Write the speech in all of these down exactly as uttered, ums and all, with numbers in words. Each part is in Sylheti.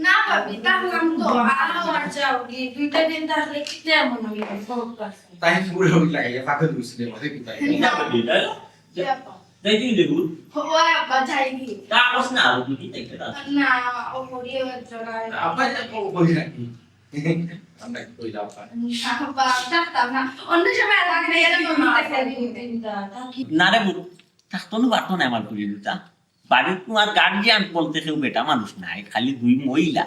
না ভাবি, থাকলাম তো। আরো আর যাও কি, দুইটা দিন থাকলে কিতা মনে অইলো? তাই পুরো লাগাইয়া ফাঁকে দিছিল, মানে কোথায়? না, বেটা। কি আপা? যাই তুই দেবু। ও আব্বা, যাইনি। তা কস না, আর তুই কি দেখতে পাস? না, ও করিয়ে হচ্ছে না। আব্বা, এটা কো-, করি নাকি? আমরা কি কইলাম, আব্বা? আব্বা, থাকতাম না। অন্য সময় আর লাগে না, এরকম না। না রে, বুড়ো। থাকতো না, পারতো না আমার পুরি দুটা। বাড়ির তোমার গার্জিয়ান বলতে কেউ বেটা মানুষ নাই, খালি দুই মহিলা।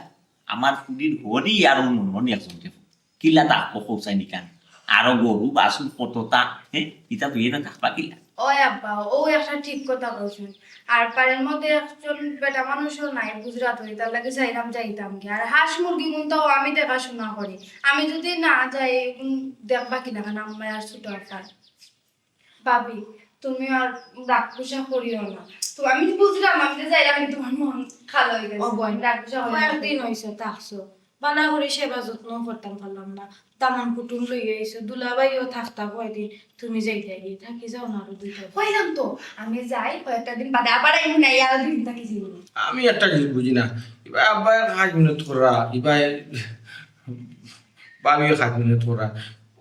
আমার পুরির হরি আর অন্য অন্য একজন কেউ। কিলা থাকবো কৌসাই নিকান? আরো গরু, বাছুর কততা, হ্যাঁ? ইতা তুই এনে থাকবা কিলা? ওই আব্বা, ও একটা ঠিক কথা কইছইন। আর বাড়ির মধ্যে একজন বেটা মানুষও নাই, গুজরাট হই, তার লাগি চাইলাম যাইতাম কি। আর হাঁস মুরগি গুনতাও আমি দেখাশোনা করি। আমি যদি না যাই, এখন দেখবা কিলা, কারণ আম্মা আর ছোট আপার। ভাবি, তুমি আর রাগ গুসা করিও না। তো আমি তো বুঝলাম, আমি তো যাইলাম, আমি তোমার মন খারাপ হয়ে গেছে। ও বোন, রাগ গুসা করিও না। কয়েকদিন হইছে থাকছো, বালা করে সেবা যত্ন করতাম পারলাম না। দামান কুটুম লইয়া আইছো, দুলাভাইও থাকতা কয়দিন, তুমি যাইতায় গিয়া থাকি যাও না আরো দুইটা দিন। কইলাম তো, আমি যাই কয়েকটা দিন বাদে, আবার আইমু না, আরো দুই দিন থাকি যাইমু। আমি একটা জিনিস বুঝি না, ইবা আব্বায় কাজ মিহনত করা, ইবা ভাবিও কাজ মিহনত করা,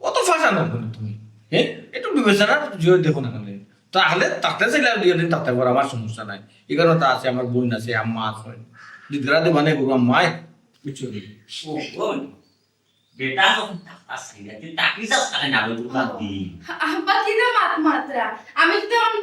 অত ফাঁসা না কেন তুমি? হ্যাঁ, একটু বিবেচনা জোর দেখো না কেন? তাহলে থাকতে চাইলে আর দুই দিন থাকতে পারো, আমার সমস্যা নাই। এখানে তো আছে, আমার বোন আছে, আম্মা আছে, দিদরা দেবানে গরু আম্মায়, বুঝছো কি? ও, ও, বেটা যখন থাকতা চাইলে, তুই থাকি যাস কেনে না, ওই দোকান দিয়ে? আব্বা, কিতা মাত মাতরা? আমি তো তখন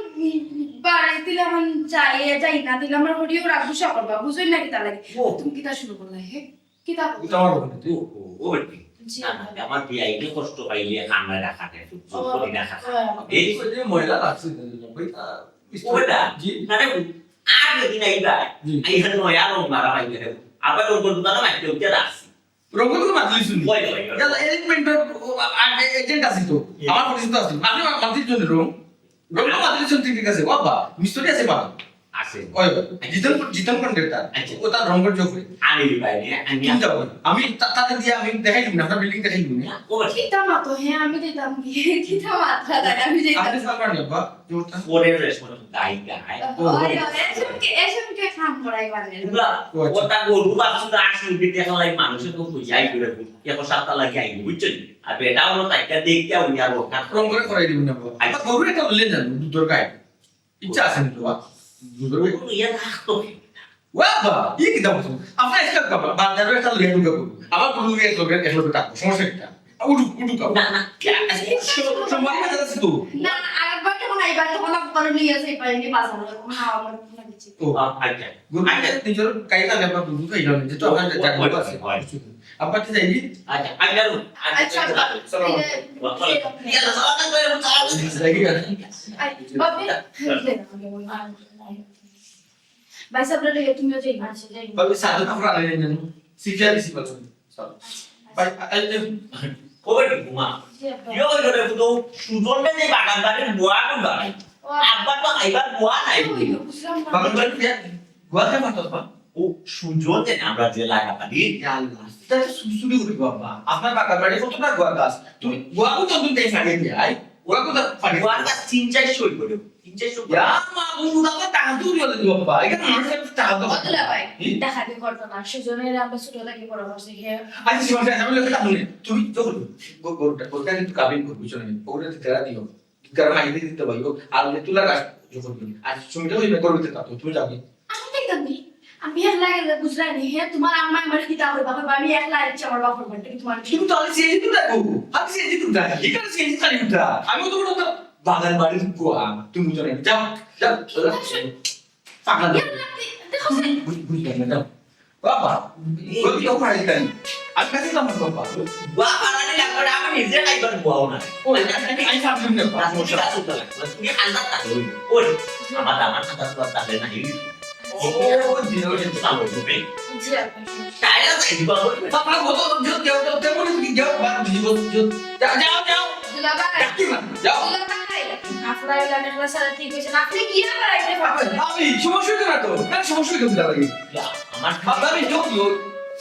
বাড়ি দিলে এখন যাই, যাই না, দিলে আমার হরিও রাগ গুসা করবা, বুঝই না কিতা লাগে। ও। তুমি কিতা শুরু করলা, হে? কিতা? কিতা আমার ওখানে তুই? ও, ও, ও, আর কি? জি। না, না, আমার বিয়াইনে কষ্ট পাইলে কান্না রাখা নেই, ও, করি রাখা। ও। এই ওই যে ময়লা লাগছে, ওই, আহ, ও বেটা, জি। না রে, আর যদি নাই বা, জি। এই নয়া রং মারা পাইলে রে, আবার রং করতে পারো না, কেউ কে রাখছি। রং করতে মাতলি শুনি। ওই, ওই, ওই। ইয়ালা, এই পেন্টার, ও, আ-, আ-, এজেন্ট আছে তো, জি। আমার পরিচিত আছে। আপনি মা-, মাতির জন্য রং? রং তো মাতির জন্য ঠিক আছে, বাবা, মিস্ত্রি আছে বাবা। আছে। ওই, ওই, জিতন, জিতন কন্ট্রাক্টর। আচ্ছা। ও তার রং করে যোগ করে। আমি ভাই, আমি তুমি যাও, আমি তা-, তাদের দিয়ে আমি দেখাই দিব না, আপনার বিল্ডিং দেখাই দিব না। ও, কিতা মাতো, হ্যাঁ, আমি দিতাম কি? কিতা মাতরা, তাই আমি দিতাম। আপনি সালমান আব্বা, জোরটা। পরের রেশমা গাই গায়। ওই, ওই, এসব কে, এসব কে কাম করাই মানে? তোমরা ও, আচ্ছা। ওটা গরু বাছুর আসলে বিটে খালাই মানুষে তো কই যাই করে, এখন সাতটা লাগি আইনি, বুঝছেন? আর বেটা হলো তাইকা দেখতে উনি আর ওখান রং করে করাই দিব না বাবা। আচ্ছা। আবার গরু একটা উল্লে যান, দুধর গায়ে। ইচ্ছা আছে নি তো, বাবা? দুধর গায়ে। গরু ইয়া রাখতো। ওয়া বাবা, ই কিতা বলছো? আপনার একটা বাবা, বাজারে একটা লইয়া ঢুকে গরু। আবার গরু লইয়া এক লগে, এক লগে থাকবো, সমস্যা কিতা? আ, উঠুক, উঠুক আবার। না, না। কে, আচ্ছা, সো-, সোমবারে বাজার আছে তো? না, আরেকবার যখন আইবা, তখন আবার লইয়া যাইবা, এনে বাজারে, তখন আমার কোনো কিছু। ও, আ-, আচ্ছা। গরু আচ্ছা। নিজের কাইলা ব্যাপার গরু খাইলাম, যেহেতু আপনার ও, জায়গা ও, আছে। ও, ও। আপনার কি যাইবি? আচ্ছা, আচ্ছা, আচ্ছা, আচ্ছা। সালাম আলাইকুম। ওয়া আলাইকুম। ইয়াল্লা, সালাম আলাইকুম, সালাম আলাইকুম। যাইবি আর? আই, বাবা, ভাই সাহেব, রে, তুমিও যাই। আচ্ছা, যাই। ভাবি, সাথে তো আমরা আলাই নেন। সিফিয়া দিছি বলো। চলো। ভাই, আ-, আ-, আ-, খবর কি, ঘুমা? জি, আব্বা। ইয়ে হইল রে, তো সুজনটা যে বাগান বাড়ির বুয়া কোন বাগান? ও, আব্বার তো খাইবার বুয়া নাই। কি হইল? বুঝলাম না। বাগান বাড়ির বিয়া, বুয়া কে মাতো বা? ও, সুজন যে আমরা যে লাগা পারি। ইয়া আল্লাহ, এটা তো সুসুরি উঠি বাবা। আপনার বাগান বাড়ি কতটা গুয়া গাছ? তুমি গুয়া কোন তুমি তাই সারিয়ে দিয়ে আই? গুয়া কোন ফাটি? গুয়া গাছ তিন চারশো করে। তিন চারশো করে। ইয়া মা, বন্ধু, বাবা, তাহাজুদ বলে দিও বাবা। এখানে মানুষের তাহাজুদ। ও দুলা ভাই, হুম? দেখা দেখি করতো না। সুজনের আমরা ছোট থাকি বড় করছি, হে। আচ্ছা, ঠিক আছে, আমি লোকে তাহলে তুমি যখন গ-, গরুটা, গরুটা কিন্তু কাবিন করবি, বুঝছো না? ওটা তেরা দিও। কারণ আগে দিতে পারিও, আর যে তুলা গাছ যখন দিন, আর সুমিটা ওই করবে তো, তুমি যাবে। আমি দেখতাম নি, আমি একলা গেলে বুঝলাই নি, হে, তোমার আম্মা আমার কিতা করবা, করবা, আমি একলা ইচ্ছা আমার বাপর বাড়ি থেকে তোমার কিন্তু তাহলে সিএনজি তো দেখো, আমি সিএনজি তো দেখো, এখানে সিএনজি খালি উঠা। আমি তো কোনো বাগান বাড়ির গোয়া, তুমি বুঝো না, যাও, যাও, যাও। পাগলা। ইয়া, দেখো সে। বুঝ-, বুঝ-, বুঝলাম না, যাও। বাবা, ওই তো ওখানে যাই। আমি কাছে যাবো না, বাবা। বাবা, আরে লাগবে না, আমি নিজে খাইবার বউ না। ও, আমি, আমি, আমি সামনে নেবো। রাজনীতি কাজ করতে লাগবে না। তুমি আন্দাজ থাকো। ওই, আমার, আমার কথা তো আর তাহলে নাই। ও, ও, জি, ও, জি। সামনে তুমি। জি, আপনি। তাই না, তাই দিবা বলবে। বাবা, ও তো, যাও, যাও, যাও, যাও, যাও, বাবা, জি, ও, যাও। যাও, যাও, যাও। দুলাভাই। ডাকতে না, যাও। দুলাভাই। আপনার এলাকার সাথে ঠিক হয়েছে না, আপনি কি আবার আইতে পারবেন? আমি সমস্যা হইতো না তো, তার সমস্যা হইতো না লাগে। আমার বাবা, আমি যোগ দিও,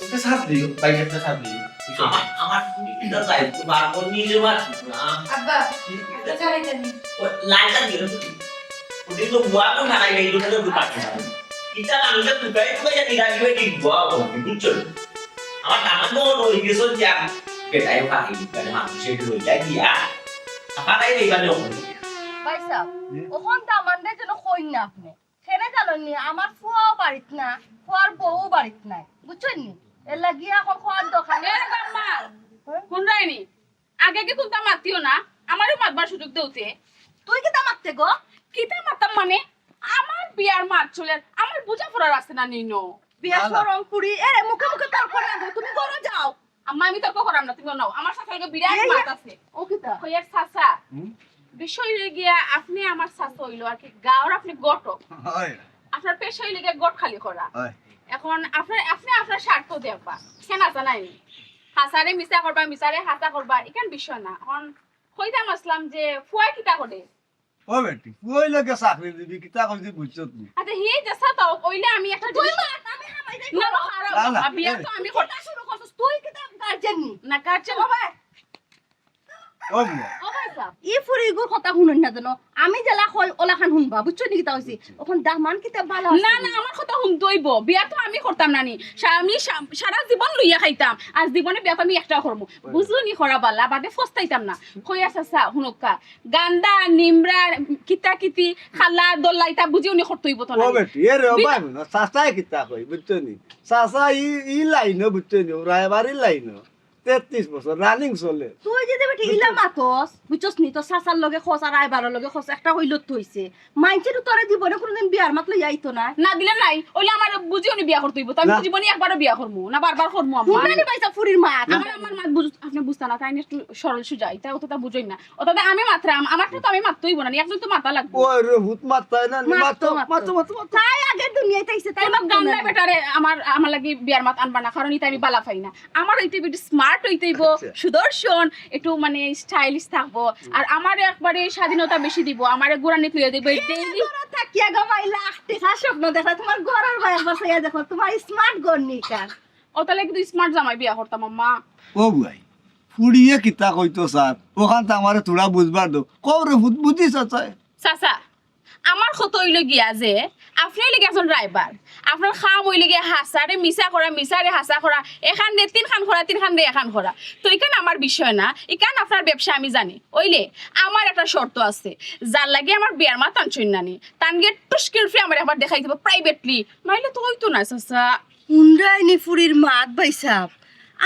ওকে সাথ দিও, ভাই একটা সাথ দিও। আমার, আমার এটা দায়িত্ব বার করে নিয়ে যাবো আর কি। আব্বা, একটা চালাই দেন। ও লাইটটা দিও তো। ওদিন তো বুয়া তো খারাই গেল, ওটা তো পারছে না। ইটা আমি তো তুকাই তুকাই জানি গাড়ি বেটি বাবা, বুঝছো? আমার দামান তো রই গেছে যে বেটাই পাই, মানে মানুষের রই যায় দিয়া। আপারাই রই মানে ওখানে। ভাই সাহেব, হুম? ওখান দামানরে যেন কই না আপনি। কেনে জানইন নি, আমার ফুয়াও বাড়িত না, ফুয়ার বউও বাড়িত নাই, বুঝছইন নি? এর লাগিয়া এখন কওয়ার দরকার নাই। এ বাম্মা, হুনরায়নি? আগে আগে কুন্তা মাতিও না, আমারেও মাতবার সুযোগ দেও তে। তুই কিতা মাততে গো? কিতা মাততাম মানে? আমার বিয়ার মাত চলের, আমার বুঝা পড়ার আছে না নি নু? বিয়া না, না। শরম করি, এরে মুখে মুখে তর্ক না গো, তুমি ঘরো যাও। আম্মা, আমি তর্ক করাম না, তুমি নাও, আমার চাচার লগে বিরাট এই মাত আছে। ও কিতা? কইয়ার চাচা, হুম? বিষয় অইলো গিয়া, আপনি আমার চাচা অইলো আর কি, গাঁওর আপনি ঘটক। হয়। আপনার পেশা অইলো গিয়া ঘট খালি করা। হয়। এখন আপনার, আপনি আপনার স্বার্থ দেখবা, সে না জানাই। হাছারে মিছা করবা, মিছারে হাছা করবা, ইখান বিষয় না। এখন কইতাম আসলাম যে ফুয়ায় কিতা করে? ও বেটি, ফুয়া অইলো গিয়া চাকরিজীবী, কিতা কইছি বুঝছত নি? আচ্ছা, হি যে সাথে অইলে আমি একটা তুই জিনিস মাত, আমি হামাই যাই। না, না, খারাপ না, না, না, বিয়া এ। তো আমি করতে শুরু করছিস, তুই কিতা গার্জেন নি? না, গার্জেন। ও ভাই। ও বুয়া। ও ভাই সাহেব। ই ফুরিগুর কথা হুনইন না যেন। আমি যেলা কই, ওলাখান হুনবা, বুঝছো নি কিতা কইছি? বুঝছি। অখন দামান কিতা বালা আছে না, নি? না, আমার কথা হুনতে অইবো। বিয়া তো আমি করতাম না নি। সা-, আমি সা-, সারা জীবন লইয়া খাইতাম। আর জীবনে বিয়া তো আমি একটা করমু। বুঝলো নি, করা বালা, বাদে ফস্তাইতাম না। কইয়ার চাচা, হুনউক্কা। গান্দা, নিমরা, কিতা কিতি, খালা, দল্লা, ইতা বুঝিও নি করতে অইবো তো ও না। বেটি, এ রে, ও বিনা- ভাই বোন, চাচায় কিতা কই, বুঝছো নি? চাচা ই, ই লাইনো, বুঝছো নি? রায়বাড়ির লাইনো। তেত্রিশ বছর running চলে। তুই যদি বেটি ইলা মাতস, বুঝছস নি? তোর চাচার লগে খস আর রায়বাড়ির লগে খস, একটা অইলো তো অইছে। মাইনষে তো তোরে জীবনে কোনোদিন বিয়ার মাত লইয়া আইতো না। না দিলে নাই, অইলে আমার বুঝিও নি বিয়া করতে অইবো। তো আমি না। জীবনে একবারও বিয়া করমু না, বারবার করমু আম্মা। হুনরা নি পাইছা ফুরির মাত? আমার, আমার মাত বুঝ-, আপনি বুঝতা না, তাই না একটু সরল সুজা, ইতা অতটা বুঝইন না। অতটা আমি মাতরাম, আমার তো আমি মাততে অইবো না, একজন তো মাতা লাগবো। ওই রে, হুত মাততায় না, নি মাতো, মাতো, মাতো। মাতো, মাতো, মাতো। তাই আগে দুনিয়াত আইছে, তাই কোনো মাততো গান্দা না। বেটারে আমার, আমার লাগি বিয়ার মাত আনবা না, কারণ ইতা আমি বালা পাই না। আমার অইতে অইবো একটু smart অইতে অইবো, আচ্ছা। সুদর্শন, একটু মানে stylish থাকবো। হুম। আর আমার একবারে স্বাধীনতা বেশি দিবো, আমারে ঘুরানিত লইয়া দিবো, এ daily। ঘরো থাকিয়া গো ভাই, লাখ টেকার স্বপ্ন দেখা, তোমার ঘরর ভাই একবার চাইয়া দেখো, তোমার smart ঘর নি কার। অতার লাগি তো smart জামাই বিয়া করতাম আম্মা। ও ভাই, ফুড়িয়ে কিতা কইতো স্যার, অখান তো আমারে থুড়া বুঝবার দেও। কও রে, বুঝ-, বুঝিস চাচায়? চাচা, আমার কথা অইলো গিয়া যে, আপনি অইলে গিয়া একজন রায়বার। আপনার কাম অইলো গিয়া হাছারে মিছা করা, মিছারে হাছা করা, এখান রে তিনখান করা, তিনখান রে এখান করা। তো ইখান আমার বিষয় না, ইখান আপনার ব্যবসা আমি জানি। অইলে আমার একটা শর্ত আছে, যার লাগি আমার বিয়ার মাত আনছইন না নি, তান গিয়া টুস্কির উপরে আমার একবার দেখাই দিবো privately, নাইলে তো অইতো না, চাচা। হুনরায় নি ফুরির মাত ভাইসাব,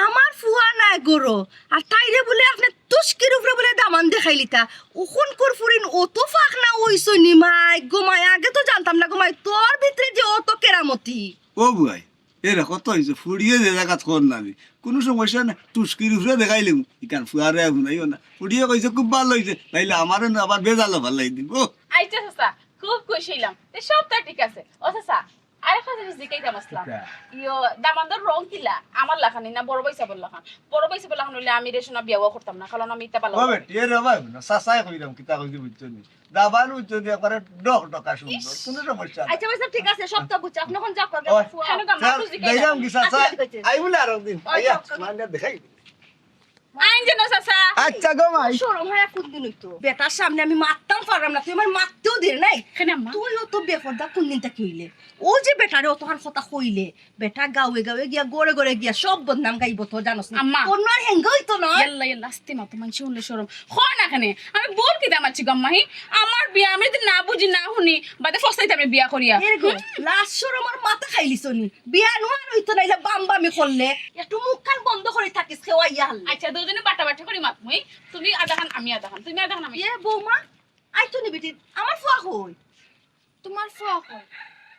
আমার ফুয়া নাই ঘরো, আর তাইরে বুলে আপনে তুস্কির উপরে বুলে দামান দেখাইলিতা। অখনকুর ফুরিন অত ফাকনা অইছইন নি মাই গো মাই, আগে তো জানতাম না গো মাই, তোর ভিতরে যে অত কেরামতি। ও বুয়াই, এরে কত অইছে, ফুড়িয়ে যে জাগাত কর না নি, কুনু সমস্যা নাই, তুস্কির উপরে দেখাইলিমু, ইখান ফুয়ারে হুনাইও না। ফুড়িয়ে কইছে খুব ভালা অইছে, তাইলে আমারে না আবার বেজালো ফালাই দিবো। আইচ্ছা চাচা, খুব খুশি অইলাম, তে সবতা ঠিক আছে। ও চাচা, আরেকটা জিনিস জিকাইতাম আছলাম। কিতা? ইয়ো, দামান্দর রং কিলা? আমার লাখান নি না বড় ভাইসাবর লাখান? বড় ভাইসাবর লাখান অইলে আমি রে সোনা বিয়াও করতাম না, কারণ আমি ইতা ভালা ও লাগে। বেটি, এরে ভাই, না, চাচায় কইরাম, কিতা কইছি বুঝছো নি? দামান বুঝছো নি, একবারে ডক ডকা সুন্দর, ইস। কুনু সমস্যা নাই। আইচ্ছা, ভাইসাব, ঠিক আছে, সবতা বুঝছি। আপনে অখন যাউক্কা, ওই, ফুয়া। কেন দাম? স্যার, তুই জিকাই যাইরাম দাম। কি চাচা? আচ্ছা, ঠিক আছে। আইবো না আরক দিন। ওই আইয়া, যাউক্কা। মানে দেখাই। আইন যেন চাচা। আইচ্ছা গো মাই। শরম হায়া কুনদিন অইতো? বেটার সামনে আমি মাততাম পাররাম না, তুই আমারে মাততেও দিরে নাই। কেনে আম্মা? তুই অত বেপর্দা কুনদিন থাকি অইলে? অউ যে বেটারে অতখান কথা কইলে, বেটা গাঁওয়ে গাঁওয়ে গিয়া, ঘরে ঘরে গিয়া সব বদনাম গাইবো তো, জানোস নি? আম্মা। অন্য আর হেঙ্গা অইতো না। ইয়াল্লা, ইয়াল্লা, আস্তে মাতো, মানষে হুনলে শরম। কও না কেনে? আমি ভুল কিতা মাতছি গো আম্মা, হি? আমার বিয়া আমি যদি না বুঝি, না হুনি, বাদে ফস্তাইতাম রে বিয়া করিয়া। এরে গো, হুম? লাজ শরম আর মাথা খাইলিছো নি? বিয়া নু আর অইতো না, ইলা বামবামি করলে। একটু মুখখান বন্ধ করি থাকিস, কেউ আইয়া হারলে। আইচ্ছা, দুইজনে বাটাবাটি করি মাতমু, হি? তুমি আধাখান, আমি আধাখান, তুমি আধাখান, আমি। এ বৌমা, আইতো নি বেটি, আমার ফুয়া কই? তুমার ফুয়া কই?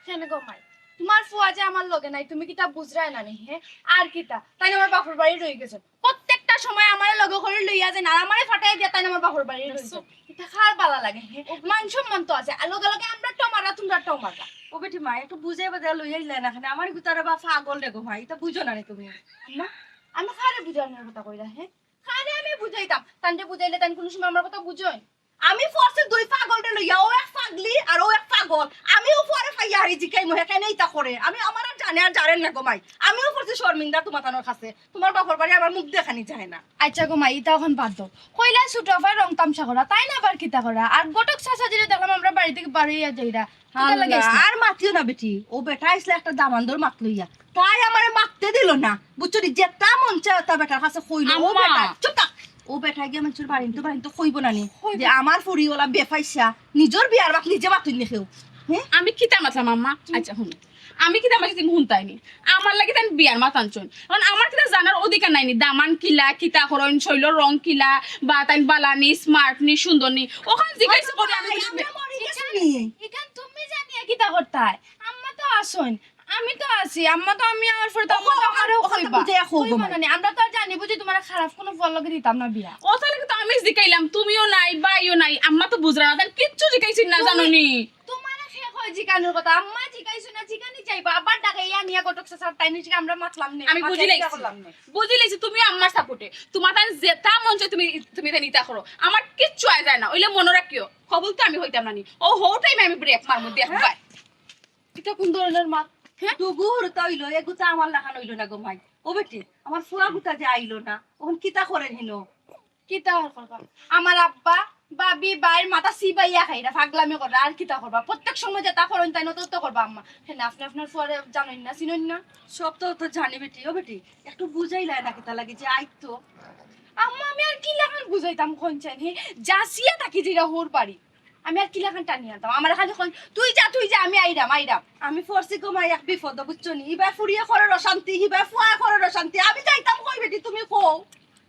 কেনে গো মাই? তুমার ফুয়া যে আমার লগে নাই, তুমি কিতা বুঝরায় না নি, হে? আর কিতা? তাইন আমার বাপর বাড়ি রইগেছইন। প্রত্যেকটা সময় আমারে লগে করি লইয়া যাইন, আর আমারে ফাটাইয়া দিয়া তাইন আমার বাপর বাড়ি রইছইন। ইতা কার বালা লাগে, হে? মান সম্মান তো আছে, আর লগে লগে আমরারটাও মাররা, তুমরারটাও মাররা। ও বেটি মা, একটু বুঝাই বাজাই লইয়া আইলায় না কেনে, আমার গুতারে বা পাগল রে গো ভাই, ইতা বুঝো না নি তুমি। আম্মা, আমি কারে বুঝানির কথা কইরায়, হে? কারে আমি বুঝাইতাম? তানরে বুঝাইলে তাইন কুনু সময় আমার কথা বুঝইন? আমি পড়ছি দুই পাগলরে লইয়া, ও এক পাগলি আর ও এক পাগল। আমিও পরে পাইয়া হারি জিকাইমু, হে কেনে ইতা করে। আমি আমার আর জানে আর জানেন না গো মাই। আমিও পড়ছি শর্মিন্দা তুমাতানোর কাছে। তুমার বাপর বাড়ি আমার মুখ দেখানি যায় না। আচ্ছা গো মাই, ইতা অখন বাদ দেও। কইলা ছোট আফায় রং তামশা করা, তাইন আবার কিতা করা? আর ঘটক চাচা যেরে দেখলাম আমরা বাড়ি থাকি বারইয়া যাইরা। কিতা লাগি আইছলা? আর মাতিও না বেটি, ও বেটা আইছলা একটা দামান্দর মাত লইয়া, তাই আমারে মাততে দিল না, বুঝছো নি? যেটা মন চায় ওটা বেটার কাছে কইলো। ও আম্মা। বেটা, চুপ থাক। ও বেটা গিয়া মানষর বাড়িত তো, বাড়িত তো কইবো না নি কইবো। যে আমার ফুরি ওলা বেফাইসা, নিজর বিয়ার বাত নিজে মাতুন নি কেউ। হ্যাঁ? আমি কিতা মাতলাম আম্মা? আচ্ছা হুনো, আমি কিতা মাতছি তুমি হুনতায় নি? আমার লাগি তাইন বিয়ার মাত আনছইন, কারণ আমার কিতা জানার অধিকার নাই নি? দামান কিলা, কিতা করইন, শৈলর রং কিলা, বা তাইন বালা নি, স্মার্ট নি, সুন্দর নি, অখান জিজ্ঞাসা করি আমি বুঝি। আমরা মরি গেছি নি? ইখান তুমি জানিয়া কিতা করতায়? আম্মা তো আছইন, আমি তো আছি, আম্মা তো আমি আমার পরে তো আম্মা তো আমারেও কইবা। বুঝে কইবা না নি? আমরা তো আর জানি বুঝি তুমারে খারাপ কুনু ফুয়ার লগে দিতাম না বিয়া। ও তাইলে তো আমি জিকাইলাম, তুমিও নাই, বাইও নাই, আম্মা তো বুঝরা না, তাইন কিচ্ছু জিকাইছইন না, জানো নি? তুমারে কে কয় জিকানোর কথা? আম্মা জিকাইছো না, জিকানি যাইবা, আবার ডাকাইয়া আনিয়া ঘটক চাচার তাইন নিচে আমরা মাতলাম নে, আমি মাতিয়া বুঝি লাইছি। করলাম নে। বুঝি লাইছি, তুমি আম্মার সাপোর্টে, তুমার তাইন যেটা মন চায় তুমি, তুমি তাইন ইতা করো, আমার কিচ্ছু আয় যায় না। অইলে মনো রাখিও, কবুল তো আমি হইতাম না নি, ও হউ টাইমে আমি ব্রেক মারমু, দেখবায়। ইটা কুন ধরনের মাত? হ্যাঁ? দুগু হুরুতা অইলো, এগুতা আমার লাখান অইলো না গো মাই। ও বেটি, আমার ফুয়া গুতা যে আইলো না, অখন কিতা করের হিনো? কিতা আর করবা? আমার আব্বা, ভাবি, বাইর মাথা চিবাইয়া খাইরা, ফাগলামি কররা, আর কিতা করবা? প্রত্যেক সময় যেটা করইন, তাইন অতা তো করবা আম্মা। হ্যাঁ, আপনে আপনার ফুয়ারে জানইন না, চিনইন না? সব তো, তো জানি বেটি। ও বেটি, একটু বুঝাইলায় না কিতা লাগি যে আইতো? আম্মা, আমি আর কি লাখান বুঝাইতাম কইন চাইন, হে? যাচিয়া থাকি যেরা হউর বাড়ি। আমি আর কিলাখান টানি আনতাম? আমারে খালি কইন, "তুই যা, তুই যা, আমি আইরাম, আইরাম।" আমি পড়ছি গো মাই এক বিপদ, বুঝছো নি? ইবায় ফুড়িয়ে করের অশান্তি, হিবায় ফুয়ায় করের অশান্তি। আমি যাইতাম কই বেটি, তুমি কও।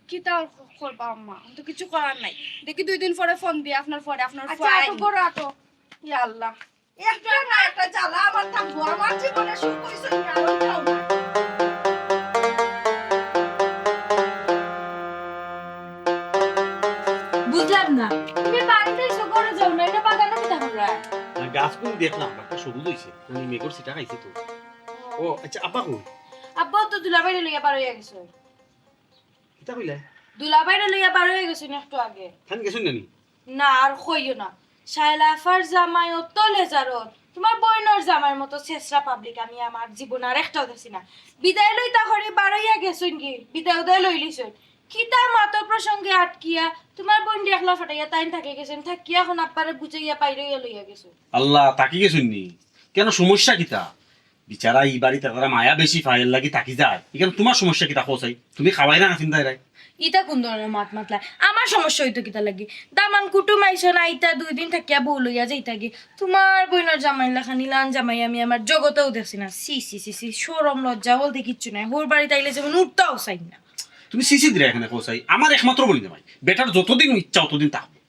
কিতা আর ক-, করবা আম্মা? আমি তো কিছু করার নাই। দেখি দুই দিন পরে ফোন দিয়া আপনার ফুয়ারে, আপনার আচ্ছা, ফুয়া আইন। করো, আটো। ইয়া আল্লাহ। একটা না একটা জ্বালা আমার থাকবো, আমার জীবনে সুখ হইছে না, আর ওইটাও না। বুঝলাম না, তুমি বাড়িতে এসে ঘরে যাও না, এটা বাগানো কিতা কররা? না, গাছগুলো দেখলাম, একটা সবুজ হইছে, মানে মেঘর সিটা খাইছে তো। ও, আচ্ছা, আব্বা কই? আব্বা তো দুলাভাইরে লইয়া বার হইয়া গেছে। কিতা কইলা? দুলাভাইরে লইয়া বার হইয়া গেছে না একটু আগে। তাইন গেছইন না নি? না, আর কইও না। শায়লা আফার জামাই অত লেজারত। তোমার বইনর জামাইর মতো ছেসরা পাবলিক আমি আমার জীবন আর একটাও দেখছি না। বিদায় লইতা করি বারইয়া গেছইন গি, বিদায় উদায় লইলিছইন। কিতা মাতর প্রসঙ্গে আটকিয়া তোমার বইনরে একলা ফাটাইয়া তাইন থাকি গেছইন, থাকিয়া এখন আব্বারে বুঝাইয়া বাইরে লইয়া গেছইন। আল্লাহ, থাকি গেছইন নি? কেন, সমস্যা কিতা? বিচারা ই বাড়িত তারা মায়া বেশি পায়, এর লাগি থাকি যায়। ইখান তোমার সমস্যা কিতা কও চাই? তুমি খাওয়াইরা না চিন্তায় রাই। ইতা কোন ধরনের মাত মাতলা? আমার সমস্যা হইতো কিতা লাগি? দামান কুটুম আইছো না, ইতা দুই দিন থাকিয়া বউ লইয়া যাইতা গি। তোমার বইনর জামাই লাখান ইলান জামাই আমি আমার জগতেও দেখছি না। ছি, ছি, ছি, ছি, শরম লজ্জা বলতে কিচ্ছু নাই। হউর বাড়িত আইলে যেমন উঠতাও চাই না। তুমি ছি ছি দিরা এখানে কও চাই? আমার একমাত্র বইন জামাই। বেটার যতদিন ইচ্ছা অতদিন থাকবো।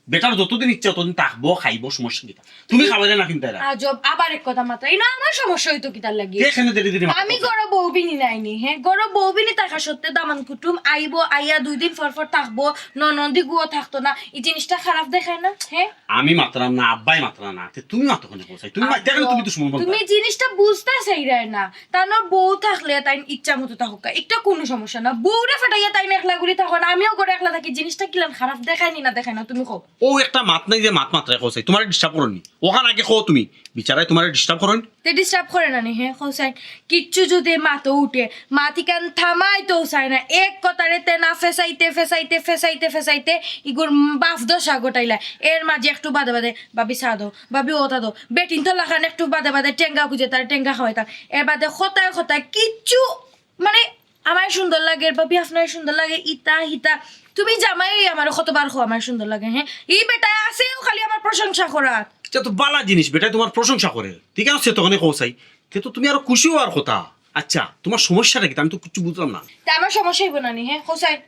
বেটার যতদিন ইচ্ছা অতদিন থাকবো, খাইবো, সমস্যা কিতা? তুমি খাওয়াইলে না কিন্তু এরা। আজব, আবার এক কথা মাত্র। ইনো আমার সমস্যা হইতো কিতার লাগি? কে এখানে দেরি দেরি মাত্র আমি কথা? ঘরো বউ বিনি নাইনি, হ্যাঁ? ঘরো বউ বিনি থাকা সত্ত্বে দামান কুটুম আইবো, আইয়া দুই দিন পর পর থাকবো, ননদি গুও থাকতো না। এই জিনিসটা খারাপ দেখায় না, হ্যাঁ? আমি মাতরাম না, আব্বাই মাতরা না। তে তুমি মাতো কেনে কও চাই? তুমি মাততে গেলে তুমি তো সময় বলবা। তুমি জিনিসটা বুঝতা চাইরায় না। তানর বউ থাকলে তাইন ইচ্ছা মতো থাকুক, একটা কোনো সমস্যা না। বউরে ফাটাইয়া তাইন একলা করি থাকো না, আমিও ঘরো একলা থাকি, জিনিসটা কিলান খারাপ দেখায়নি না দেখায় না, তুমি কও। ও একটা মাত নাই যে মাত মাতরায় কও চাই, তোমারে disturb করইন নি? অখান আগে কও তুমি, বিচারায় তোমারে disturb করইন? তে disturb করে না নি, হ্যাঁ, কও চাই। কিচ্ছু যদি মাতো উঠে, মাত ইখান থামাইতেও চায় না, এক কথারে তেনা ফেসাইতে, ফেসাইতে, ফেসাইতে, ফেসাইতে, ইগুর বাফ দশা ঘটাইলা। এর মাঝে একটু বাদে বাদে, "ভাবি চা দেও, ভাবি অতা দেও।" বেটিন্তর লাখান একটু বাদে বাদে টেঙ্গা খুঁজে তার টেঙ্গা খাওয়াইতাম। এর বাদে কথায় কথায় কিচ্ছু, মানে, আমার সুন্দর লাগে, ভাবি আপনার সুন্দর লাগে, ইতা হিতা। তুমি জামাই আমার কতবার কও আমার সুন্দর লাগে, হ্যাঁ? এই বেটায় আছেও খালি আমার প্রশংসা করার। এটা তো বালা জিনিস, বেটায় তোমার প্রশংসা করে। ঠিক আছে, তখন কও চাই। তে তো তুমি আরো খুশি হওয়ার কথা। আচ্ছা, তোমার সমস্যাটা কিতা? আমি তো কিচ্ছু বুঝলাম না। তা আমার সমস্যা হইব না নি, হ্যাঁ? কও চাই।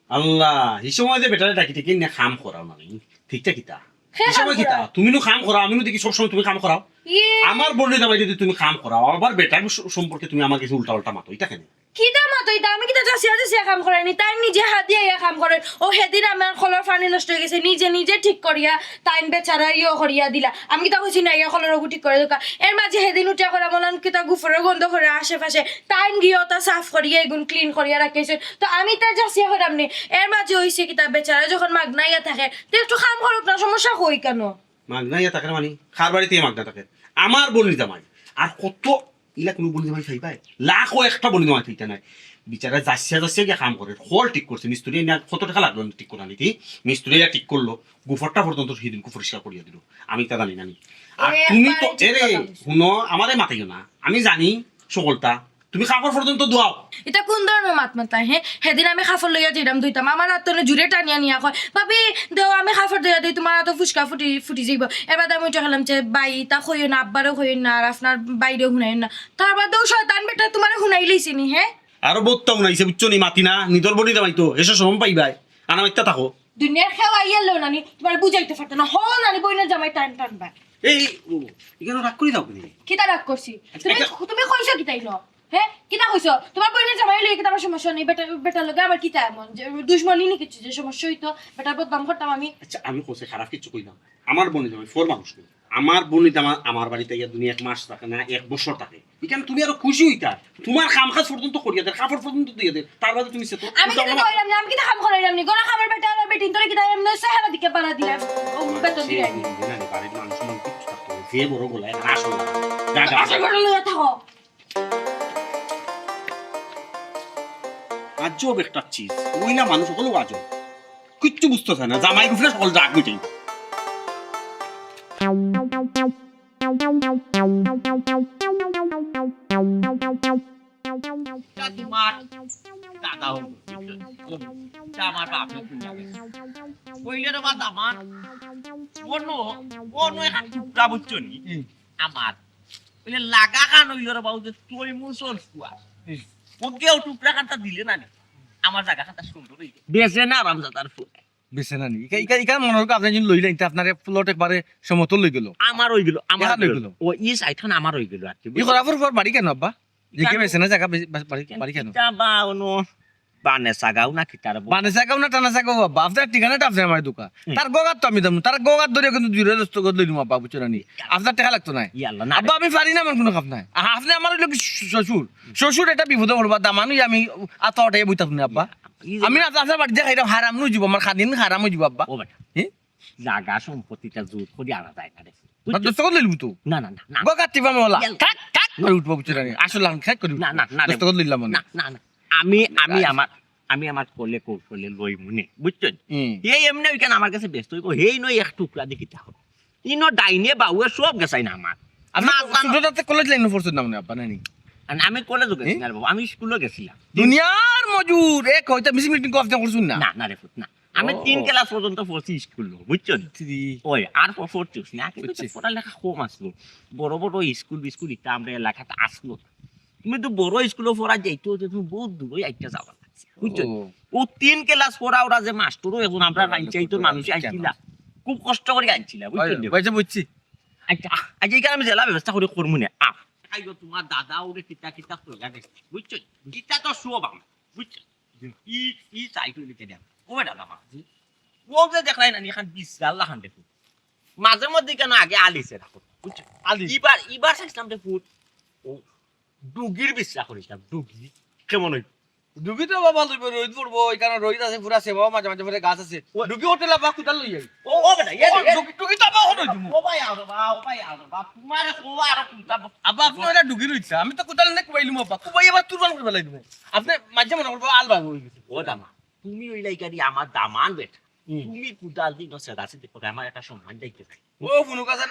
আল্লাহ, এই সময় যে বেটারে ডাকি ডাকি নিয়া কাম করাও না নি। ঠিকটা কিতা? হে এই সময় কাম কিতা? করা। তুমি নু কাম করাও, আমি নু দেখি সবসময় তুমি কাম করাও। ইয়ে। আমার বইনর জামাই যদি তুমি কাম করাও, আবার বেটার স-, সম্পর্কে তুমি আমার কাছে উল্টা উল্টা মাতো, এটা কেনে? কিতা মাতইতা? আমি কিতা যাচিয়া যাচিয়া কাম করাইনি? তাইন নিজে হাত দিয়া ইয়া কাম করের। ও হেদিন আমার কলর পানি নষ্ট অইগেছে, নিজে নিজে ঠিক করিয়া তাইন বেচারা ইয়ো করিয়া দিলা। আমি কিতা কইছি না ইয়া কলর ওগু ঠিক করি দেউক্কা? এর মাঝে হেদিন উঠিয়া করা মলান কিতা গুফরের গন্ধ করে আশেপাশে, তাইন গিয়া ওটা সাফ করিয়া এগুন ক্লিন করিয়া রাখিছে। তো আমি তার যাচিয়া করাম নি। এর মাঝে অইছে কিতা, বেচারা যখন মাগনা ইয়া থাকে, তো একটু কাম করউক না, সমস্যা কই কেন? মাগনা ইয়া থাকে না মানে? কার বাড়িত মাগনা থাকে? আমার বইনর জামাই। আর কত ইলা কুনু বইনর জামাই পাইবায়? লাখো একটা বইনর জামাই পাইতা নায়। বেচারা যাচিয়া যাচিয়া গিয়া কাম করের। হল ঠিক করছে, মিস্ত্রি আনিয়া কত টেকা লাগলো ঠিক করানিত? মিস্ত্রি আনিয়া ঠিক করলো, গুফরটা পর্যন্ত হিদিনকু পরিষ্কার করিয়া দিলো। আমি ইতা জানি না নি। আর এ, তুমি তো, বাড়িত এরে, কথা বলছো। হুনো, আমারে মাতাইও না। আমি জানি সকলতা। তুমি কাপড় পর্যন্ত ধোয়াও। ইতা কুন ধরনর মাত মাতায়, হে? হেদিন আমি কাপড় লইয়া যাইরাম ধুইতাম, আমার আত থনে জুরে টানিয়া নিয়া কয়, "ভাবি, দেও, আমি কাপড় ধইয়া দেই, তুমার আতো ফুসকা ফুটি, ফুটি যাইবো।" এর বাদে আমি উঠিয়া কইলাম যে, "ভাই, ইতা কইও না, আব্বারেও কইও না, আর আপনার ভাইরেও হুনাইও না।" তার বাদেও শয়তান বেটা তুমারে হুনাইলাইছে নি, হে? আরো বউততা হুনাইছে, বুঝছো নি? মাতি না, নিজর বইনর জামাই তো, এসে শরম পাইবায়। আনা মাইত্তা থাকো। দুনিয়ার কেউ আইয়ার লও নানি, তুমারে বুঝাইতে পারতো না, হো নানি, বইনর জামাই টান টানবা। এই, ও, ইখানো রাগ করি যাও কেনে? কিতা রাগ করছি? আচ্ছা, তুমি, আচ্ছা। তুমি কইছো কিতা ইনো? হে? কিতা কইছো? তুমার বইনর জামাই লইয়া কিতা আমার সমস্যা নি? বেটা, বেটার লগে আমার কিতা এমন? যে দুশমনি নি কিছু যে সমস্যা অইতো? বেটার বদনাম করতাম আমি? আচ্ছা, আমি কইছি খারাপ কিছু কইলাম? আমার বইনর জামাই ফর মানুষ নি। আমার বইনর জামাই আমার বাড়িত আইয়া দুনিয়া এক মাস থাকে না, এক বছর থাকে। ইখান তুমি আরো খুশি অইতা। তুমার কাম কাজ পর্যন্ত করিয়া দের, কাপড় পর্যন্ত ধইয়া দের। তার বাদে তুমি সেতো আমি কিতা কইরাম না, আমি কিতা কাম করাইরাম নি? গরু খাবার বেটা আর বেটিন্তরে কিতা এমনে চেহারা দিকে বাড়া দিলাম। ও, বেতন দিলাম। না, না, বাড়ির মান সম্মান কিচ্ছু থাকতো না। যে বড় গলায় না, আসল না। যা, যা, আসল যা। বড় লইয়া থাকো। আজব একটা চিজ। মহিলা মানুষ অকল আজব। কিচ্ছু বুঝতো চায় না। জামাই গুফরে সকল রাগ মিটাই। ইটা তুমার দাদা অইবো, ইটা আমার বাপে কইয়া গেছে। কইলে রে বা দামান, অনো, অনো একটা টুকরা বুঝছো নি? হুম। আমার। কইলে লাগা খান অইলো রে বাবু যে তুই মুসল ফুয়া। হুম। ওকেও টুকরা খানটা দিলে না নি? আমার জাগা খানটা সুন্দর অইতো। বেচে না আরামজাদার ফুয়া। বেচে না নি? ইকা, ইকা, ইকা মনে অয় আপনে যদি লইলেন, তে আপনার এক plot একবারে সমতল অই গেল। আমার অই গেল, আমার অই গেল। ও, ই side খান আমার অই গেল আর কি, ই বুঝছো? করার পর, পর বাড়ি কেন আব্বা? যে কে বেচে না জাগা, বে-, বা-, বাড়ি, বাড়ি কেন? কিতা বা অনো বানে সাগাও না কিতার বউ? বানে সাগাও না টানা সাগাও আব্বা। আপনার ঠিকানাটা আপনে আমার দোকান। হুম। তার গগাত তো আমি দাম, তার গগাত ধরে কিন্তু দূরে দস্তখত লইলুম আব্বা, বুঝছো না নি? আপনার টাকা লাগতো না। ইয়া আল্লাহ, না রে। আব্বা, আমি পারি না, আমার কোনো কাম নাই। আহা, আপনে আমার অইলো কি শ্বশুর? শ্বশুর এটা বিপদে পড়বা, দামান অইয়া আমি আত উঠাইয়া বই থাকবো না আব্বা। ই যে আমি না আপনার বাড়িত যাইরাম, হারাম অই যিবো, আমার খাদিন হারাম অই যিবো আব্বা। ও বেটা, হে? জাগা সম্পত্তিটা জোর করি আনা যায় না রে। না, দস্তখত লইলু তো? না, না, না, না। গগাত টিপা মলা। ইয়াল। থাক, থাক করে উঠবো, বুঝছো না নি? আসল লাখান খাক করে উঠবো। না, না, না রে। দস্তখত লইলাম না। না, না, না। আমি, আমি আমার, আমি আমার কলে কৌশলে লইমুনে, বুঝছো নি? হুম। এই এমনে ওইখান আমার কাছে ব্যস্ত অইবো, হেই নয় এক টুকরা দেখি তা। ইনো ডাইনে বাউয়ে সব গেছাই না আমার। আপনে না, না, না। ছোটটাতে কলেজ লাইনে পড়ছেন না মনে হয় আব্বা, নানি? আর আমি কলেজও গেছি হুম? না রে বাবা, আমি স্কুলও গেছিলাম। দুনিয়ার মজুর, এক হইতে মিছিল মিটিং করতে করছুন না? না, না রে ফুত, না। আমি ও। তিন ক্লাস পর্যন্ত পড়ছি স্কুলো, বুঝছো নি? জি। ওই, আর প-, পড়ছি না, কিন্তু বুঝছি। পড়ালেখা কম আসলো। বড় বড় স্কুল বিস্কুল ইতা আমরা এলাকাত আসলো না। তুমি তো বড় স্কুলো পড়া যাইতো, তো তুমি বহুত দূরই আইতা যাওয়া লাগছে, বুঝছো নি? ও। ও তিন ক্লাস পড়া ওরা যে মাস্টরও এখন আমরা আইন চাইতো মানুষ আইছিলা। খুব কষ্ট করি আইছিলা, বুঝছো নি? বুঝছি, বুঝছি। আচ্ছা, আচ্ছা, এখানে আমি জেলা ব্যবস্থা করে করমু না। আহ, আইগো তোমার দাদা ওরে কিতা কিতা কইয়া গেছে, বুঝছো নি? কিতা তো সব আমার, বুঝছো নি? জি। ই, ই সাইড হইলে কেন? ও বেটা বাবা। জি। ও যে দেখলাই না, এখান বিশ গাল্লা খান দেখো। মাঝে মধ্যে কেন আগে আলিছে রাখো, বুঝছো? আলি। ইবার, ইবার চাইছিলাম রে ফুট। ও, ডুগির বিশ্রা করিস না, ডুগি। কেমন হইব? ডুগি তো বাবা লইব, রইদ পড়বো, এখানে রইদ আছে, পুরা সেবাও মাঝে মাঝে পড়ে গাছ আছে। ওই। ডুগি হোটেল আবার কোথায় লই যাই? ও, ও বেটা, ইয়ে ও, রে, ইয়ে রে। ডুগি, ডুগি তো আবার হনো দিব। ও ভাই, আও রে বা, ও ভাই, আও রে বা, তোমার ও আর কোনটা ব-, আব্বা, আপনি ওটা ডুগি রইছে, আমি তো কোথায় নে কুবাইলুম আব্বা, কুবাই আবার তুরবান করে বেলাই দিব। আপনি মাঝে মনে করবো আল ভাগ হয়ে গেছে। ও দামা, তুমি ওই লাইকারি আমার দামান বেটা। হুম। তুমি কোদাল দিন সেদাসি দেখো, আমার একটা সম্মান দেখতে চাই। ও বুনু কাছে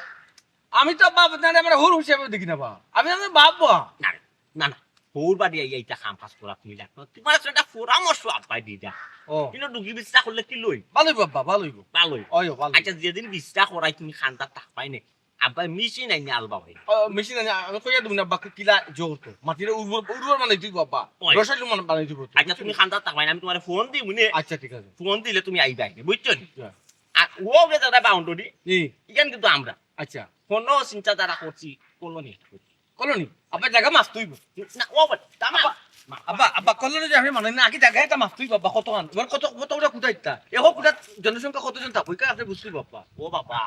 আমি তো বাপ, না, না, আমরা হুর হিসেবে দেখি না বা। আমি আমার বাপ বা। না রে, না, না। হৌর বাড়ি আইয়া ইটা কাম কাজ করা তুমি লাগতো। তোমার একটা পরামর্শ আব্বাই দি যা। ও। কিন্তু ডুগি বিশ্রা করলে কি লই? ভালোই বাবা, ভালোই গো। ভালোই। ওই, ভালোই। আচ্ছা, যেদিন বিশ্রা করাই তুমি খান্দাত থাকবায় নে। আব্বাই মেশিন আইনে আলবা ভাই। ও, মেশিন আইনে, আমি কইয়া দিমু না, আব্বা, কিলা জোর তো। মাটিরে উর্বর, উর্বর বানাই দিব, আব্বা। ওই। রসালো মানে বানাই দিব তো। আচ্ছা, তুমি খান্দাত থাকবায় নে, আমি তোমারে ফোন দিমু নে। আচ্ছা, ঠিক আছে। ফোন দিলে তুমি আইবায় নে, বুঝছো নি? আচ্ছা। আর ও গে দাদা বাউন্ডারি। জি। ইখান কিন্তু আমরা। আচ্ছা। কোনো চিন্তাধারা করছি, কলোনি। কলোনি? আবার জায়গা মাছ তুইব। না, ও বল, দামা। আব্বা, আব্বা, আব্বা, কল্যাণ যে আপনি মানেন না, আগে জায়গায় এটা মাপতেই বাবা, কত খান? তোমার কত, কত ওটা কোথায় ইতা? এখন কোথা জনসংখ্যা কতজন থাকবো? এটা আপনি বুঝতেই বাবা। ও বাবা,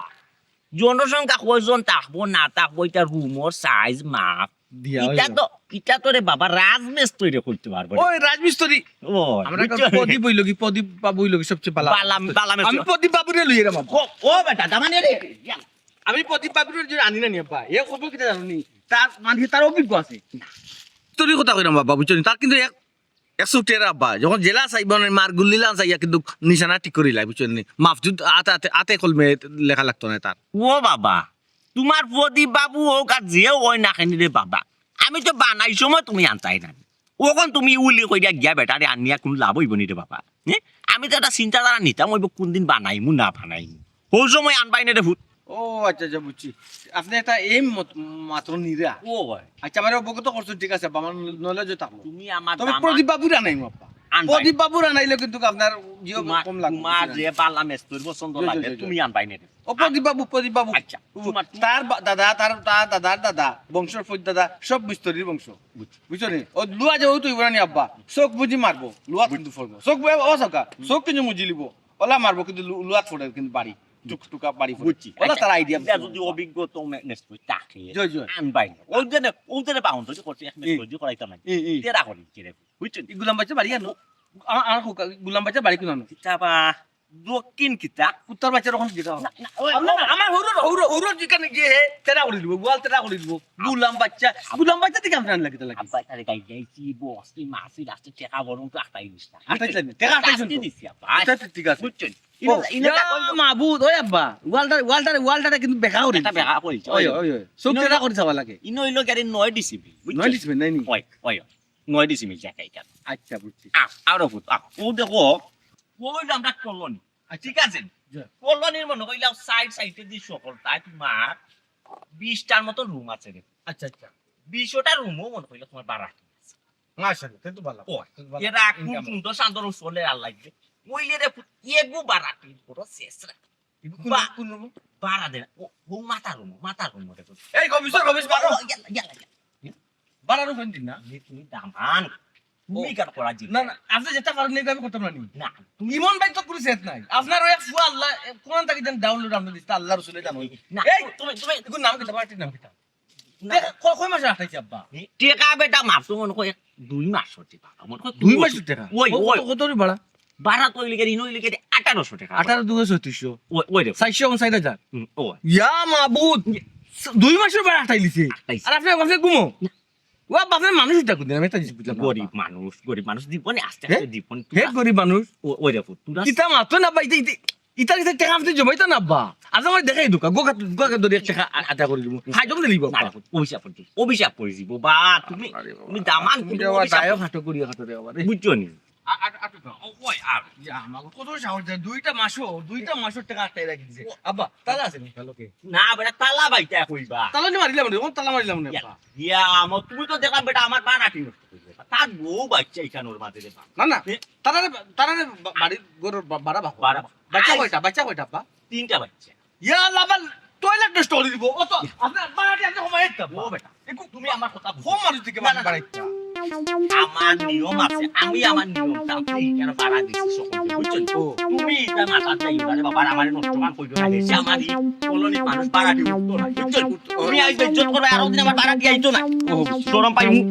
জনসংখ্যা কয়জন থাকবো না থাকবো, এটা রুমর সাইজ মাপ। দিয়া ইটা হইল। তো, ইটা তো রে বাবা, রাজমিস্ত্রি রে করতে পারবো রে। ওই রাজমিস্ত্রি। ও, আমরা বুঝছো? প্রদীপ হইল কি, প্রদীপ বাবু হইল কি সবচেয়ে বালা বালা, মিস্ত্রি। বালা মিস্ত্রি। আমি প্রদীপ বাবুরে লইয়ে রে বাবা। ও, ও বেটা, দামানে রে। আমি প্রদীপ বাবুরে যদি আনি না নি আব্বা, এ খবর কিতা জানো নি? তার মানে তার অভিজ্ঞ আছে। তোরই কথা কইরাম বাবা, বুঝছো নি? তার কিন্তু এক, এক সুটের আব্বা, যখন জেলা চাইব না, মার গুল্লিলা চাইয়া কিন্তু নিশানা ঠিক করিলাই, বুঝছো নি? মাফজুদ আতে, আতে, আতে কলমে লেখা লাগতো না তার। ও বাবা, তোমার প্রদীপ বাবু হোক আর যে হয় না কেন রে বাবা, আমি তো বানাই সময় তুমি আনতাই না। ওখান তুমি উলি কইরা গিয়া বেটারে আনিয়া কোনো লাভ হইব নি রে বাবা। হ্যাঁ? আমি তো একটা চিন্তাধারা নিতাম, ওই কোন দিন বানাইমু না বানাইমু। হৌ সময় আনবাই না রে ফুট। ও আচ্ছা, আচ্ছা, বুঝছি। আপনি একটা এই মত-, মাত্র নিরা। ও ভাই। আচ্ছা, আমার অবগত করছো, ঠিক আছে, আমার নলেজও থাকলো। তুমি আমার তবে দামান্দ প্রদীপ বাবুর আনাইমু আব্বা। আনবাই। প্রদীপ বাবুর আনাইলে কিন্তু আপনার ইয়ে তোমার, কম লাগবে, তোমার বুঝলেন? যে বালা মেস্তুর পছন্দ জি, জি, লাগে, জি, জি। তুমি আনবাই না রে। ও প্রদীপ বাবু, প্রদীপ বাবু। আচ্ছা, ও, তোমার, তার বা-, দাদা, তার, তার দাদার দাদা, বংশর ফৈদ দাদা, সব মিস্ত্রির বংশ। বুঝছি। বুঝছো নি? ও লুয়া যে ও তুই বুড়ানি আব্বা, চোখ বুঝি মারবো, লুয়া কিন্তু ফড়বো। চোখ বু-, ও চোখা, চোখ কিন্তু মুজি লিবো। ওলা মারবো কিন্তু লু-, লুয়াত ফড়ে কিন্তু বাড়ি। টুক-, টুকা বাড়ি ফড়ে। বুঝছি। ওলা আচ্ছা, তার আইডিয়া এটা বুঝছো যদি না? অভিজ্ঞ তো মে-, মেস্তুরি থাকে, জি, জি। আনবাই না। ওই জন্য, ওই জন্য বাউন্ডারি করছি, এক ই। মেস্তুরি করাইতাম না। ই, ই। তেরা করি, কিরে? বুঝছো নি? ই গুলাম বাচ্চা বাড়ি আনো। আ-, আর হোক, গুলাম বাচ্চা বাড়ি কোন আনো? কিতাবা, দক্ষিণ কিতা? কুত্তার বাচ্চার ওখানে যেটা হয়। না, না, ওই, না, না, আমার হৌরর, হৌরর, হৌরর যেখানে গিয়ে হে, তেরা করে দিব, গোয়াল তেরা করে দিব। গুলাম বাচ্চা, গুলাম বাচ্চা থেকে আপনার লাগে, লাগে। আব্বা, তারে গাই গাইছি, বসছি, মাসি, লাস্টে টেকা বরং তো আটকাই দিস না। আটকাই দিস না, টেকা আটকাই দিস না। আটকাই দিস, আব্বা। আচ্ছা, আচ্ছা, ঠিক আছে। বুঝছেন? ও, ইনো, ইনো ইয়া টাকা হইলো মাবুদ, ওই আব্বা, ওয়ালটার, ওয়ালটার, ওয়ালটারে কিন্তু বেকা করে এটা দিছে। বেকা করে দিছে, ওই, ওই, ওই। ওই, ওই। চোখ ইনো তেরা হইলো, করে চাওয়া লাগে। ইনো হইলো গাড়ি নয় ডিসিবি, বুঝছেন? নয় ডিসিবি, নাই নি? ওই, ওই, ওই। নয় ডিসিবি জায়গা এটা। আচ্ছা, বুঝছি। আ, আরো ফুট, আ, ও দেখো, ও হইলো আমরা কলোনি। আচ্ছা। ঠিক আছে? জি। কলোনির মনে কইলাম সাইড সাইডে দি সকল, তাই তোমার বিশটার মতো রুম আছে রে। আচ্ছা, আচ্ছা। বিশটা রুমও মনে কইলো তোমার ভাড়া। মাশাআল্লাহ, তে তো ভালো। ও, তে তো ভালো। এরা খুব income। সুন্দর শান্ত রুম চলে আর লাগবে। ওইলে রে ফুট, এগু ভাড়া কি বড় শেষ রে। এগু কোন, বা-, কোন রুম? ভাড়া দে না। ও, ও মাথা রুম, মাথা রুম ওটা তো। এই, কবিস, কবিস, বারো। ও, ইয়ালা, ইয়ালা, ইয়ালা। বারো রুম দিন না। এ তুমি দামান। তুমি ও। কার করা জি? না, না, আপনি যেটা পারেন, এটা আমি করতাম না নি। না। তুমি ইমন ভাই তো কোনো সেট নাই। আপনার ওই ফুয়া আল্লাহ, এ, কোরআন থাকি যেন ডাউনলোড আপনি দিতে, আল্লাহ রসুলে জানো। না, এই, তুমি, তুমি এগুলো নাম কিতা, পার্টির নাম কিতা? না। টেকা ক-, কয় মাসে আটাইছে আব্বা? টেকা বেটা মাসো মনে কয় এক দুই মাস হচ্ছে বাবা, মনে কয় দুই মাসের টেকা? ওই, কত, ওই। কত, কত করে ভাড়া? ভাড়া তো ওই লিখে দিন, ওই লিখে দিন আঠারোশো টাকা। আঠারো দুই ছত্রিশশো। ওই, ওই রে। চারশো এবং চার হাজার। হুম, ওই। ইয়া মাবুদ, দুই মাসের ভাড়া আটাই লিছে। আটাইছে। আর আপনি, আপনি ঘুমো? না। ও আব্বা, আপনার মানুষ এটা কোনদিন? আমি একটা জিনিস বুঝলাম না। গরিব মানুষ, গরিব মানুষ জীবনে আস্তে হে? আস্তে জীবন হে, গরিব মানুষ। ও-, ওই দেখো, তোরা কিতা মাতো না ভাই, ইতে, ইতে, ইতার ইতে টেকা আপনি জমাইতা না আব্বা। আজ আমার দেখাই দোকা, গোকা, গোকা ধরে এক টেকা আ-, আটা করে দিব। হাজম দিলি না, বাবা। না, অভিশাপ পড়ে, অভিশাপ পড়ে দিব। বা তুমি, আরে বাবা। তুমি দামান তুমি কোনো যে আবার অভিশাপ দায়ও পড়ে হাটো করিয়া হাটো রে বাবা রে। বুঝছো নি? আ-, আ-, আ-, ও-, ওই আর। ইয়া, আমার কত সাহস দেয়? দুইটা মাসও, দুইটা মাসের টেকা আটকাই রাখি দিছে। ও। আব্বা, তালা আছে নি? ভালো কে? না, বেটা, তালা বাইটা কইবা। তালা নি মারিলাম রে, কোন তালা মারিলাম না, ইয়া, আব্বা? ইয়া, আমার, তুমি তো দেখলাম, বেটা, আমার বাড়াটি নষ্ট করে দিলে। তার বউ বাচ্চা এখানে ওর মাঝে রে বাবা। না, না, এ? তারা রে, তারা রে বা-, বাড়ির ঘরের বা-, বাড়া বাবা। বাড়া বাবা। বাচ্চা আইস। কয়টা? বাচ্চা কয়টা, আব্বা? তিনটা বাচ্চা। ইয়া, লাবাল, টয়লেট নষ্ট করে দিব। ও তো, ইয়া। আপনার বাড়াটি আপনি কমাই দিতে, আব্বা। ও, বেটা। একটু তুমি আমার কথা বুঝো। কম মানুষ দিকে না, না, না। বাড়াইতে। আমার নিয়ম আছে, আমি আমার নিয়ম, তা আপনি কেন বাড়া দিচ্ছি সকলকে, বুঝছেন? ও। তুমি এটা মাথাতে ইবারে বাবার আমারে নষ্ট মান কইতো না, বেশি আমার এই কলোনির মানুষ বাড়া দিয়ে উঠতো না, বুঝছেন? তুমি আজ বেজ্জত করবে, আরো দিন আমার বাড়া দিয়ে আইতো না। ও, শরম পাই মু-,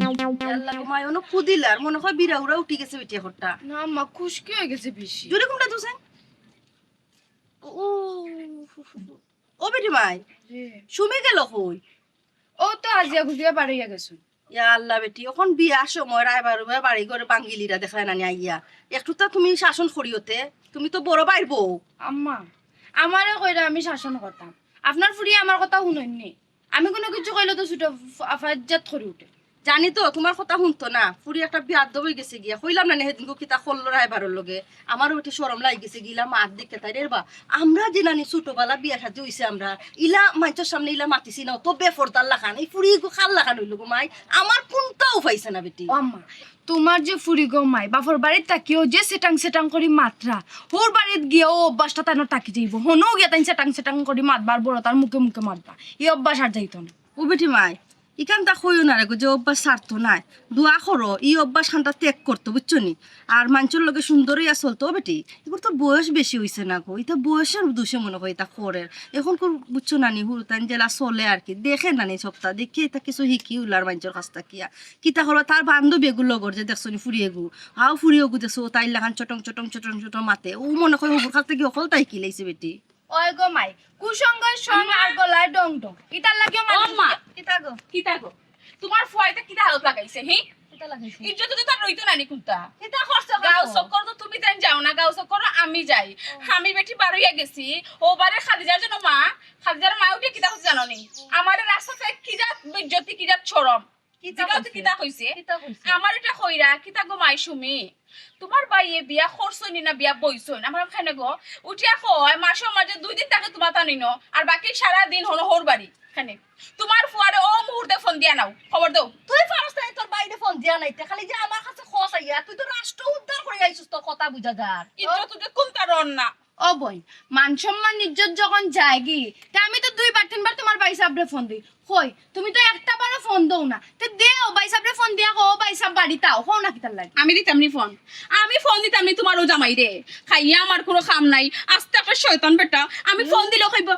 আল্লাহ গো, মায় অনো কুদিলার, মনে হয় বিরা উড়া উঠি গেছে বেটি এখনটা। না, মা, খুশকি হয়ে গেছে বেশি। জোরে কোনটা তুসেন? ও, ও বেটি মাই, জি। সুমি গেল কই? ও তো আজিয়া গুজিয়া বাড়িয়া গেছে। ইয়া আল্লাহ বেটি, এখন বিয়ার সময় রায়বার বাড়ি ঘরে বাঙ্গিলিরা দেখলে না নি আইয়া। একটু তা তুমি শাসন করিও তে, তুমি তো বড় ভাইর বউ। আম্মা, আমারে কইরা আমি শাসন করতাম, আপনার ফুড়ি আমার কথা হুনইন নি। আমি কোনো কিছু কইলে তো ছোট আফাজ্জাত করি উঠে। জানি তো, তোমার কথা হুনতো না। ফুড়ি একটা বিয়াদব অই গেছে গিয়া। কইলাম না নি, হেদিনকু কিতা করলো রায়বারর লগে। আমারও একটু শরম লাগি গেছে গি, ইলা মাত দেখে তাই রে বা। আমরা যে নানি ছোটবেলা বিয়া শাদি অইছে আমরা, ইলা মাইনষর সামনে ইলা মাতিছি না, অত বেফর্দার লাখান। এই ফুড়ি এগু কার লাখান অইলো গো মাই? আমার কুন্তাও পাইছে না বেটি। ও আম্মা, তোমার যে ফুড়ি গো মাই, বাফর বাড়িত থাকিও যে সেটাং সেটাং করি মাতরা, হউর বাড়িত গিয়া ও অভ্যাসটা তাইনর থাকি যাইবো। হনো গিয়া তাইন সেটাং সেটাং করি মাতবা, বড় তার মুখে মুখে মাতবা। ই অভ্যাস আর যাইতো না। ও বেটি মাই, ইখানতা কইও না রে গো, যে অভ্যাস ছাড়তো নায়। দোয়া করো, ই অভ্যাস খানতা ত্যাগ করতো, বুঝছো নি? আর মানষর লগে সুন্দর অইয়া চলতো, ও বেটি। ইগুর তো বয়স বেশি অইছে না গো, ইতা বয়সর দোষে মনে হয় ইতা করের। এখনকুর বুঝছো না নি, হুরুতাইন যেলা চলে আর কি, দেখে না নি সবতা, দেখে ইতা কিছু হিকি উলার মানষর কাছ থাকিয়া। কিতা করো, তার বান্ধবী এগুর লগর যে দেখছো নি ফুড়ি এগু, হাও ফুড়ি এগু দেখছো, তাইর লাখান চটং চটং চটং চটং মাতে, ও মনে হয় হবুর কাছ থাকি হকলতা হিকি লাইছে বেটি। ওই গো মাই, কুসঙ্গই সং আর গলায় ডং ডং। ইতার লাগিও ও মানুষ মা। কিতা গো? কিতা গো? তোমার ফুয়াইতে কিতা হালত লাগাইছে, হি? কিতা লাগাইছে? ইজ্জত তো তার রইতো না নি কুন্তা। কিতা করছে গাঁও চক্কর তো তুমি তাইন যাও না, গাঁও চক্কর আমি যাই। আমি বেটি বারইয়া গেছি, ও বারে খাদিজার জন্য মা, খাদিজার মা উঠে কিতা করছে জানো নি? আমারে রাস্তা থাকি কি জাত বেইজ্জতি, কি জাত শরম। কিতা জিগাও তো কইছে? কিতা কইছে? কিতা কইছে? আমার ইটা কইরা, কিতা গো মাই সুমি? তোমার ভাইয়ে বিয়া করছইন নি না বিয়া বইছইন? আমার খানে গো, উঠিয়া কয়, মাসর মাঝে দুই দিন থাকে তোমার তানিনো, আর বাকি সারা দিন হনো হউর বাড়ি। খানে তোমার ফুয়ারে ও মুহূর্তে ফোন দিয়া নাও, খবর দেও। তুই পারস না তোর ভাইরে ফোন দিয়া নাইতে, খালি যে আমার কাছে খোঁজ আইয়া, তুই তো রাষ্ট্র উদ্ধার করে আইছস, তোর কথা বুঝা যার। ইজ্জত তো কোন কারণ না। ও বইন, মান সম্মান ইজ্জত যখন যায়গি, তে আমি তো দুইবার তিনবার তোমার ভাইসাবরে ফোন দেই। কই, তুমি তো একটা বারও ফোন দেও না। তে দেও, ভাইসাবরে ফোন দিয়া কও, "ভাইসাব বাড়িত আও", কও না কিতার লাগি? আমি দিতাম নি ফোন, আমি ফোন দিতাম নি তোমার ও জামাইরে। খাইয়া আমার কোনো কাম নাই, আস্তে একটা শয়তান বেটা। আমি ফোন দিলে কইব,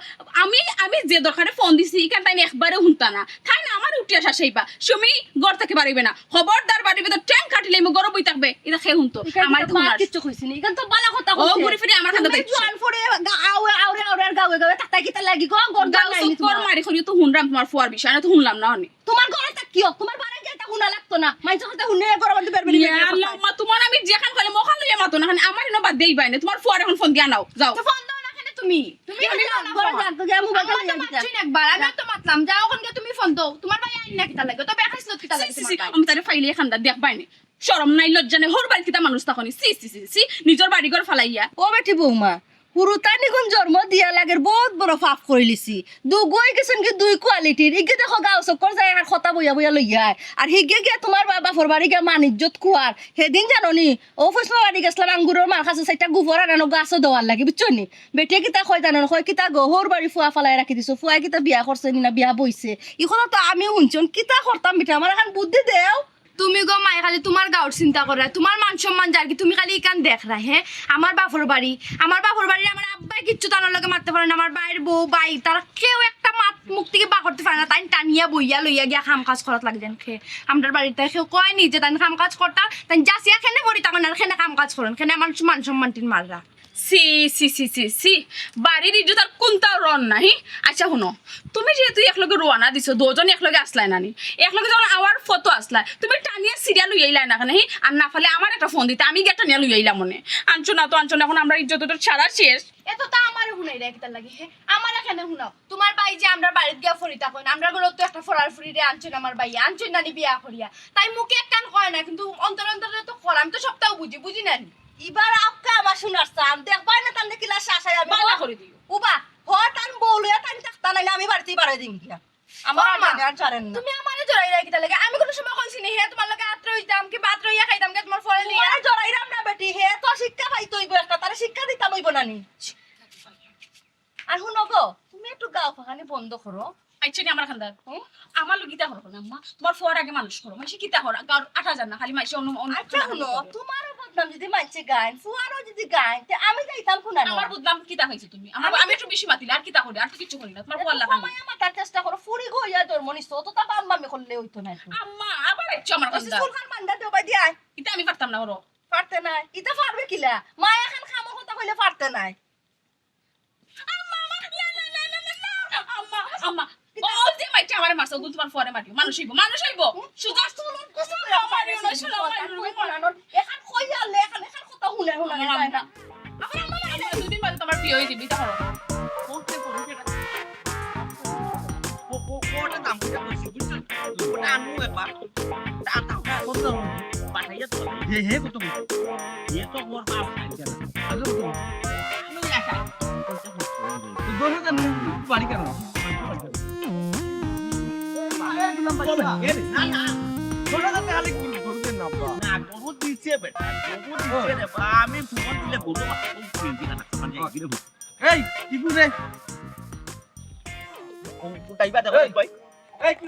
আমি, আমি যে দরকারে ফোন দিছি, ইখান তাইন একবারে হুনতা না। তাইন আমারে উঠিয়া শাসাইবা। সুমি, ঘর থাকি বারইবে না। খবরদার বাড়ির ভিতর ঠ্যাং কাটিলে আমি গরম হই থাকবে। ইটা কে হুনতো? ইখান আমার তো তো মাত হুনার। কিচ্ছু কইছি নি। ইখান তো বালা কথা ও কইছে। ঘুরি ফিরি আমার কান্দা তুমি দেখছো। জোয়ান ফুড়ি গা-, আউরে, আউরে, আউরে আর গাউয়ে গাউয়ে থাকতা কিতা লাগি গো? গরম গাউ নাই নি চক্কর তোমার। মারি করিও তো হুনরাম তোমার ফুয়ার বিষয়, না তো হুনলাম না অনে। তোমার ঘরে থাক কিও? তোমার বারে গিয়া তা হুনা লাগতো না। মাইনষর কথা হুনে গরম মধ্যে বেরবেলি ইয়া বেরবেলি আল্লাহ, করতা। আম্মা, তোমার আমি যেখান কইলে মোখান লইয়া মাতো না, খানে আমার ইনো বাদ দেই বাইনে। তোমার ফুয়ার এখন ফোন দিয়া নাও, যাও। তো ফোন দাও না কেনে তুমি? তুমি আমি ফোন দাও না, ঘরে ফোন। যাক, তো গিয়া মোবাইল আমার তো চালিয়ে দিতা। মাতছি না একবার, আমি তো মাতলাম। যাও, ওখান গিয়া তুমি ফোন দাও। তোমার ভাই আইন না কিতা লাগে? তো বেখাইছিল কিতা লাগে সি, সি, সি, তোমার ভাই? আমি তারে ফাইলে খান্দা দেখ বাইনে। শরম নাই, লজ্জা নাই, হউর বাড়িত কিতা মানুষ থাকো নি? ছি, ছি, ছি, ছি, নিজর বাড়ি ঘর ফালাইয়া। ও বেটি বৌমা, হুরুতাইন ইগুন জন্ম দিয়া লাগের বউত বড় পাপ করিলিছি। দুগই গেছইন গি দুই কোয়ালিটির। ইগে দেখো গাউ চক্কর যায় আর কথা বইয়া বইয়া লইয়া আয়। আর হিগে গিয়া তোমার বা-, বাপর বাড়ি গিয়া মান ইজ্জত খুয়ার। হেদিন জানো নি, ও ফৈসমা বাড়ি গেছলাম আঙ্গুরর মার কাছে চাইরটা গুফর আনানো গাছও দেওয়ার লাগি, বুঝছো নি? বেটিয়ে কিতা কয় জানো নি? কয় কিতা গো, হউর বাড়ি ফুয়া ফালাই রাখি দিছো, ফুয়ায় কিতা বিয়া করছে নি না বিয়া বইছে? ই কথা তো আমিও হুনছি, কিতা করতাম বেটি, আমার এখন বুদ্ধি দেও। তুমি গো মাই খালি তোমার গাউর চিন্তা কররায়, তোমার মান সম্মান যার কি, তুমি খালি ইখান দেখরায়, হে? আমার বাপর বাড়ি, আমার বাপর বাড়ির আমার আব্বায় কিচ্ছু তানর লগে মাততে পারে না, আমার ভাইর বউ, ভাই, তারা কেউ একটা মাত মুখ থাকি বার করতে পারে না, তাইন টানিয়া বইয়া লইয়া গিয়া কাম কাজ করাত লাগি দেন খে। আমরার বাড়িত কেউ কয় নি যে তাইন কাম কাজ করতা, তাইন যাচিয়া কেনে পড়ি থাকইন আর কেনে কাম কাজ করইন, কেনে আমার মান সম্মান টিন মাররা। ছি, ছি, ছি, ছি, ছি। বাড়ির ইজ্জত আর কুন্তা রন নাই। আচ্ছা, হুনো, তুমি যেহেতু একলগে রওয়ানা দিছো, দুইজন একলগে আছলায় না নি? একলগে যখন আওয়ার ফতো আছলায়, তুমি টানিয়া সিরিয়া লই আইলায় না কেনে, হি? আর না পারলে আমার একটা ফোন দিতা, আমি গিয়া টানিয়া লই আইলাম অনে। আনছো না তো আনছো না, এখন আমরার ইজ্জত তো সারা শেষ। এত তা আমারে হুনাইরায় কিতার লাগি, হে? আমারে কেনে হুনাও? তোমার ভাই যে আমরার বাড়িত গিয়া পড়ি থাকইন, আমরার ঘরো তো একটা পড়ার ফুড়িরে আনছইন আমার ভাইয়ে, আনছইন না নি বিয়া করিয়া। তাই মুখে একখান কয় না, কিন্তু অন্তরে অন্তরে তো কয়, আমি তো সবতাউ বুঝি, বুঝি না নি? ইবার আউক্কা আমার হুনার চান, দেখবায় না তানরে কিলা শাসাই আমি। বালা করি দিও। উবা, হ তান বউ লইয়া তান থাকতা, নাইলে আমি বাড়িত বারই দিমু গিয়া। আমার আর ও মা, জানে আর ছাড়েন না। তুমি আমারে জড়াইরায় কিতার লাগি? আমি কুনু সময় কইছি নি, হে তোমার লগে আত্র অইতাম কি বাত্র অইয়া খাইতাম কি তোমার ফুয়ারে লইয়া? তোমারে জড়াইরাম না বেটি, হে তো শিক্ষা পাইতে অইবো একটা, তারে শিক্ষা দিতাম অইবো না নি? আর হুনো গো, তুমি একটু গাউ ফাকানি বন্ধ করো। আইচ্ছা নি আমার খান্দার, হুম? আমার লগে কিতা করো না আম্মা? তোমার ফুয়ার আগে মানুষ করো, মাইনষে কিতা করো? গাউর আটা জান না, খালি মাইনষে অন্য, অন্য আচ্ছা, খান্দার হুনো, মতো করে। তোমারও বদনাম যদি মাইনষে গাইন, ফুয়ারও যদি গাইন, তে আমি যাইতাম কুনানো? আমার বদনাম কিতা খাইছো তুমি? আমার, আমি আমি একটু বেশি মাতিলে আর কিতা করি? আর তো কিচ্ছু করি না। তোমার ফুয়ার লাখান। মায়া মাতার চেষ্টা করো, ফুড়ি গো ইয়া ধর্ম নিছো, তো তা বাম্মামি করলে অইতো না তো। আম্মা, আবার আইছো আমার খান্দার। সুলকান মান্দা দেও বাই দিয়া। ইতা আমি পারতাম না, করো। পারতে নাই? ইতা পারবে কিলা? মায় এখান কামর কথা কইলে পারতে নাই। আম্মা, আম্মা, না, না, না, না, না, না। আম্মা, আম্মা। ও, ও যে মাইরছে আমারে মারছে, ওগুন তোমার ফুয়ারে মারিও। মানুষ অইবো, মানুষ অইবো। সুজা, সুজা, মারিও না, সোনা, মারিও না। এখান কই আলে, এখান, এখান কথা হুনে, হুনে আমার যায় না। আম্মা। আমার আম্মা মারে না। দুদিন বাদে তোমার বিয়া অই যাইবো, ইতা করো। ও, ও, ও, ওটা দাম করে বলছি, বুঝছো? ওটা আনবো ব্যাপার। তা, তা, তা, কত দাম? পাঠাইয়া তো। হে, হে, কত বলছো? এ তো ওর বাপ খাইছে না। আগে কত বলছো? আমি না খাই। তো দশ হাজার নেই, বাড়ি কেন? এ, না, না। দশ হাজার টাকা হলে কি করবো? গরু দেন না, আব্বা। না, গরু দিছে বেটা, গরু দিছে রে বা। আমি ফোন দিলে গরু আমার ফোন কিনবি না, মানে, এই, কি করে? কোথায় বা দেখো, এই, ভাই? এই, কি?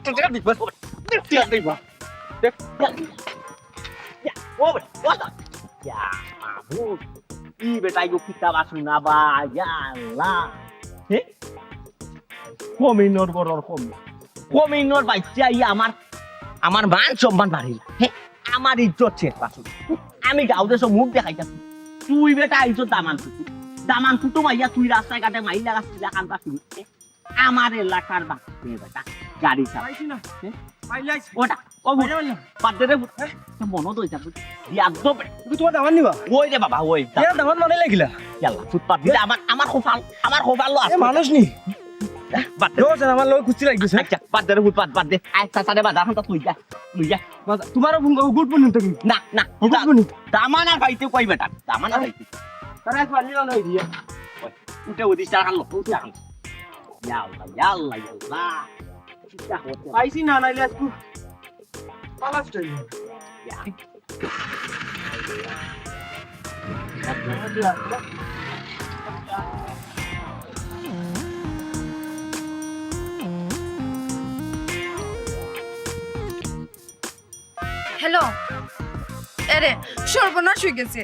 আচ্ছা, টেকা দিবা। টেকা দিবা। ইয়া, ও বেটা, ও বেটা। ইয়া, মাবুদ। ই বেটা, ইগু কিতা বাসু না বা, ইয়া আল্লাহ। হে? কমিনর ঘরর কমি। কমিনর বাইচ্চা, ইয়া আমার, আমার মান সম্মান বাড়িল। হে? আমার ইজ্জত শেষ বাসু। আমি গাঁও দেশো মুখ দেখাইতাছি। তুই বেটা আইছো দামান কুটু। দামান কুটু মাইয়া তুই রাস্তায় ঘাটে মাইর লাগাস, তুই কান্দা শুরু। আমার এলাকার বাচ্চা বেটা, গাড়ি চালায়। পাইছি না। হ্যাঁ? পাইলাইছি। ওটা, ও বুঝ, পাইলাম না। বাদ দে রে, বুঝ। হ্যাঁ? তো মনো তো হইছে, বুঝ। বিয়াদ্দব বেটা। তুমি তোমার দামান নিবা? ওই রে বাবা, ওই। এ দামান মানে লাগিলা? ইয়াল্লা, ফুটপাত দিলে আমার, আমার কপাল, আমার কপাল লো এ আছে। মানুষ নি? হ্যাঁ? বাদ দে। দোষ, আমার লগে কুস্তি লাগতেছে। আচ্ছা, বাদ দে রে, ফুটপাত, বাদ দে। আয়, চাচা রে, বাজার হান্তা তুই যা, তুই যা। বাজার, তোমারও ফোন করবো, গুড মর্নিং তুমি। না, না, গুড মর্নিং। দামান আর পাইতে কই বেটা, দামান আর পাইতে। তারা এক বালি বানাই দিয়া। ওই, উঠে ওদিস, চা খান লো, চা খান লো। ইয়া আল্লাহ, ইয়া আল্লাহ, ইয়া আল্লাহ। কিতা করতে? পাইছি না, নাইলে আজকে পালা ছুটাইব। ইয়া। হ্যালো। এরে, সর্বনাশ হয়ে গেছে।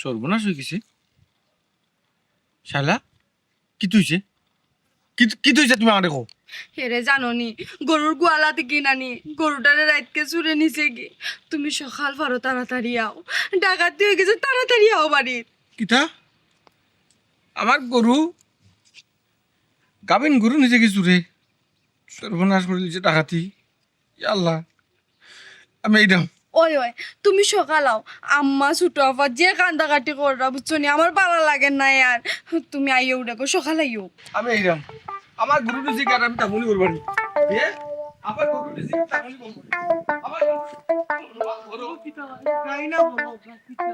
সর্বনাশ হয়ে গেছে? শালা, কি তুইছে? কি, কি তুইছে তুমি আমারে কও? এরে জানো নি, গরুর গোয়ালা থেকে নানি, গরুটারে রাইতকে চুরে নিছে গি। তুমি সকাল পারো তাড়াতাড়ি আও। ডাকাতি হয়ে গেছে, তাড়াতাড়ি আও বাড়িত। কিতা? আমার গরু? গাভিন গরু নিছে গি চুরে? সর্বনাশ করে দিছে ডাকাতি। ইয়া আল্লাহ, আমি এইরাম। ওই, ওই, তুমি সকাল আও। আম্মা, ছোট আফা, যে কান্দাকাটি কররা, বুঝছো নি? আমার ভালা লাগে না আর। তুমি আইও দেখো, সকাল আইও। আমি এইরাম। আমার গরু নিছে গি আর আমি তামুনি করবার নি। এ? আমার গরু নিছে গি তামুনি করবার নি। আমার গরু, গাই না বলো, কিতা?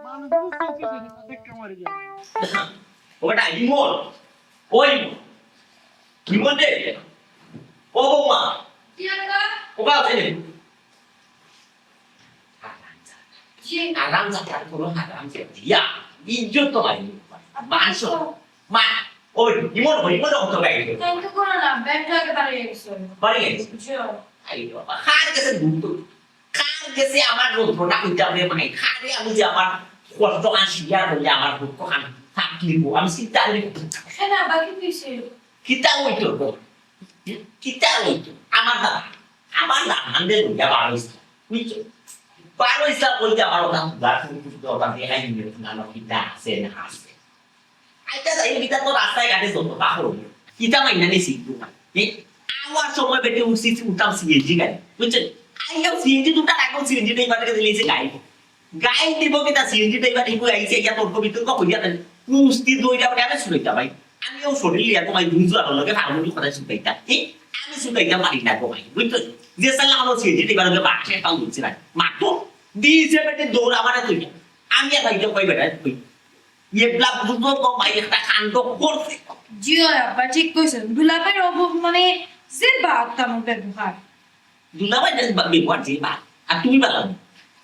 মানুষ বুঝছে কি জানি, ধাক্কা মারি যায়। ও বেটা, ইমন। ওই ইমন। ইমন রে। ও বৌমা। কি আব্বা? ও বাবা, এই নে। জি। আরাম যা, তার কোনো আরাম যা। ইয়া, ইজ্জত তো নাই। আব্বা, মাংস। মা, ওই ইমন, ওই ইমন, ও তো গাই। তাই তো করো না, ব্যাংক থেকে বাড়ি গেছো। বাড়ি গেছো? জি। আই বাবা, কার গেছে দুঃখ? কার গেছে আমার যন্ত্রণা কইতাম রে মাই? কারে আমি যে আমার কষ্ট খান share করলে আমার দুঃখ খান থাকলিব? আমি চিন্তা করি। হ্যাঁ না, বাকি তুই ছিল। কিতা হইতো গো? কিতা হইতো? আমার দাদা, আমার দাদা আনবে লইয়া বার হইছে। বুঝছো? বার হইছে বলতে আমার ওটা সুগার ফুল কিছু দরকার নেই, আমি নিয়ে না, না, কিতা আছে না আছে। আইতা যাই, কিতা তো রাস্তায় ঘাটে যত তা করবো। কিতা মাইনা নিছি একটু। এ, আওয়ার সময় বেটে উঠছি, উঠতাম সিএনজি গাড়ি। বুঝছেন? আইয়া সিএনজি দুটা রাখবো, সিএনজি ড্রাইভার থেকে দিলে এসে গাড়ি। গাইল দিব কিতা সিএনজি ড্রাইভার ইগু আইছে, ইয়া তর্ক বিতর্ক করিয়া দেন। কুস্তি দইরা ওটা আমি শুনাইতা ভাই। আমিও শরীর লিয়া তোমায় বুঝু আর লগে ফার্মুলি কথা শুনাইতা। ঠিক? আমি শুনাইতা পারি না তোমায়। বুঝছো? যে সালা আমার সিএনজি ড্রাইভার লগে বাসে তাও বুঝছি না। মাতো দিছে বেটে দৌড় আমারে তুই। আমি আর ভাই কই বেটা তুই। ইয়ে ব্লা বুঝবো তো ভাই একটা কাণ্ড করছে। জি অয় আব্বা, ঠিক কইছেন। দুলাভাইর অব-, মানে যে বাদ তামর ব্যবহার। দুলাভাই যে বা-, ব্যবহার যে বা, আর তুমি বালা না।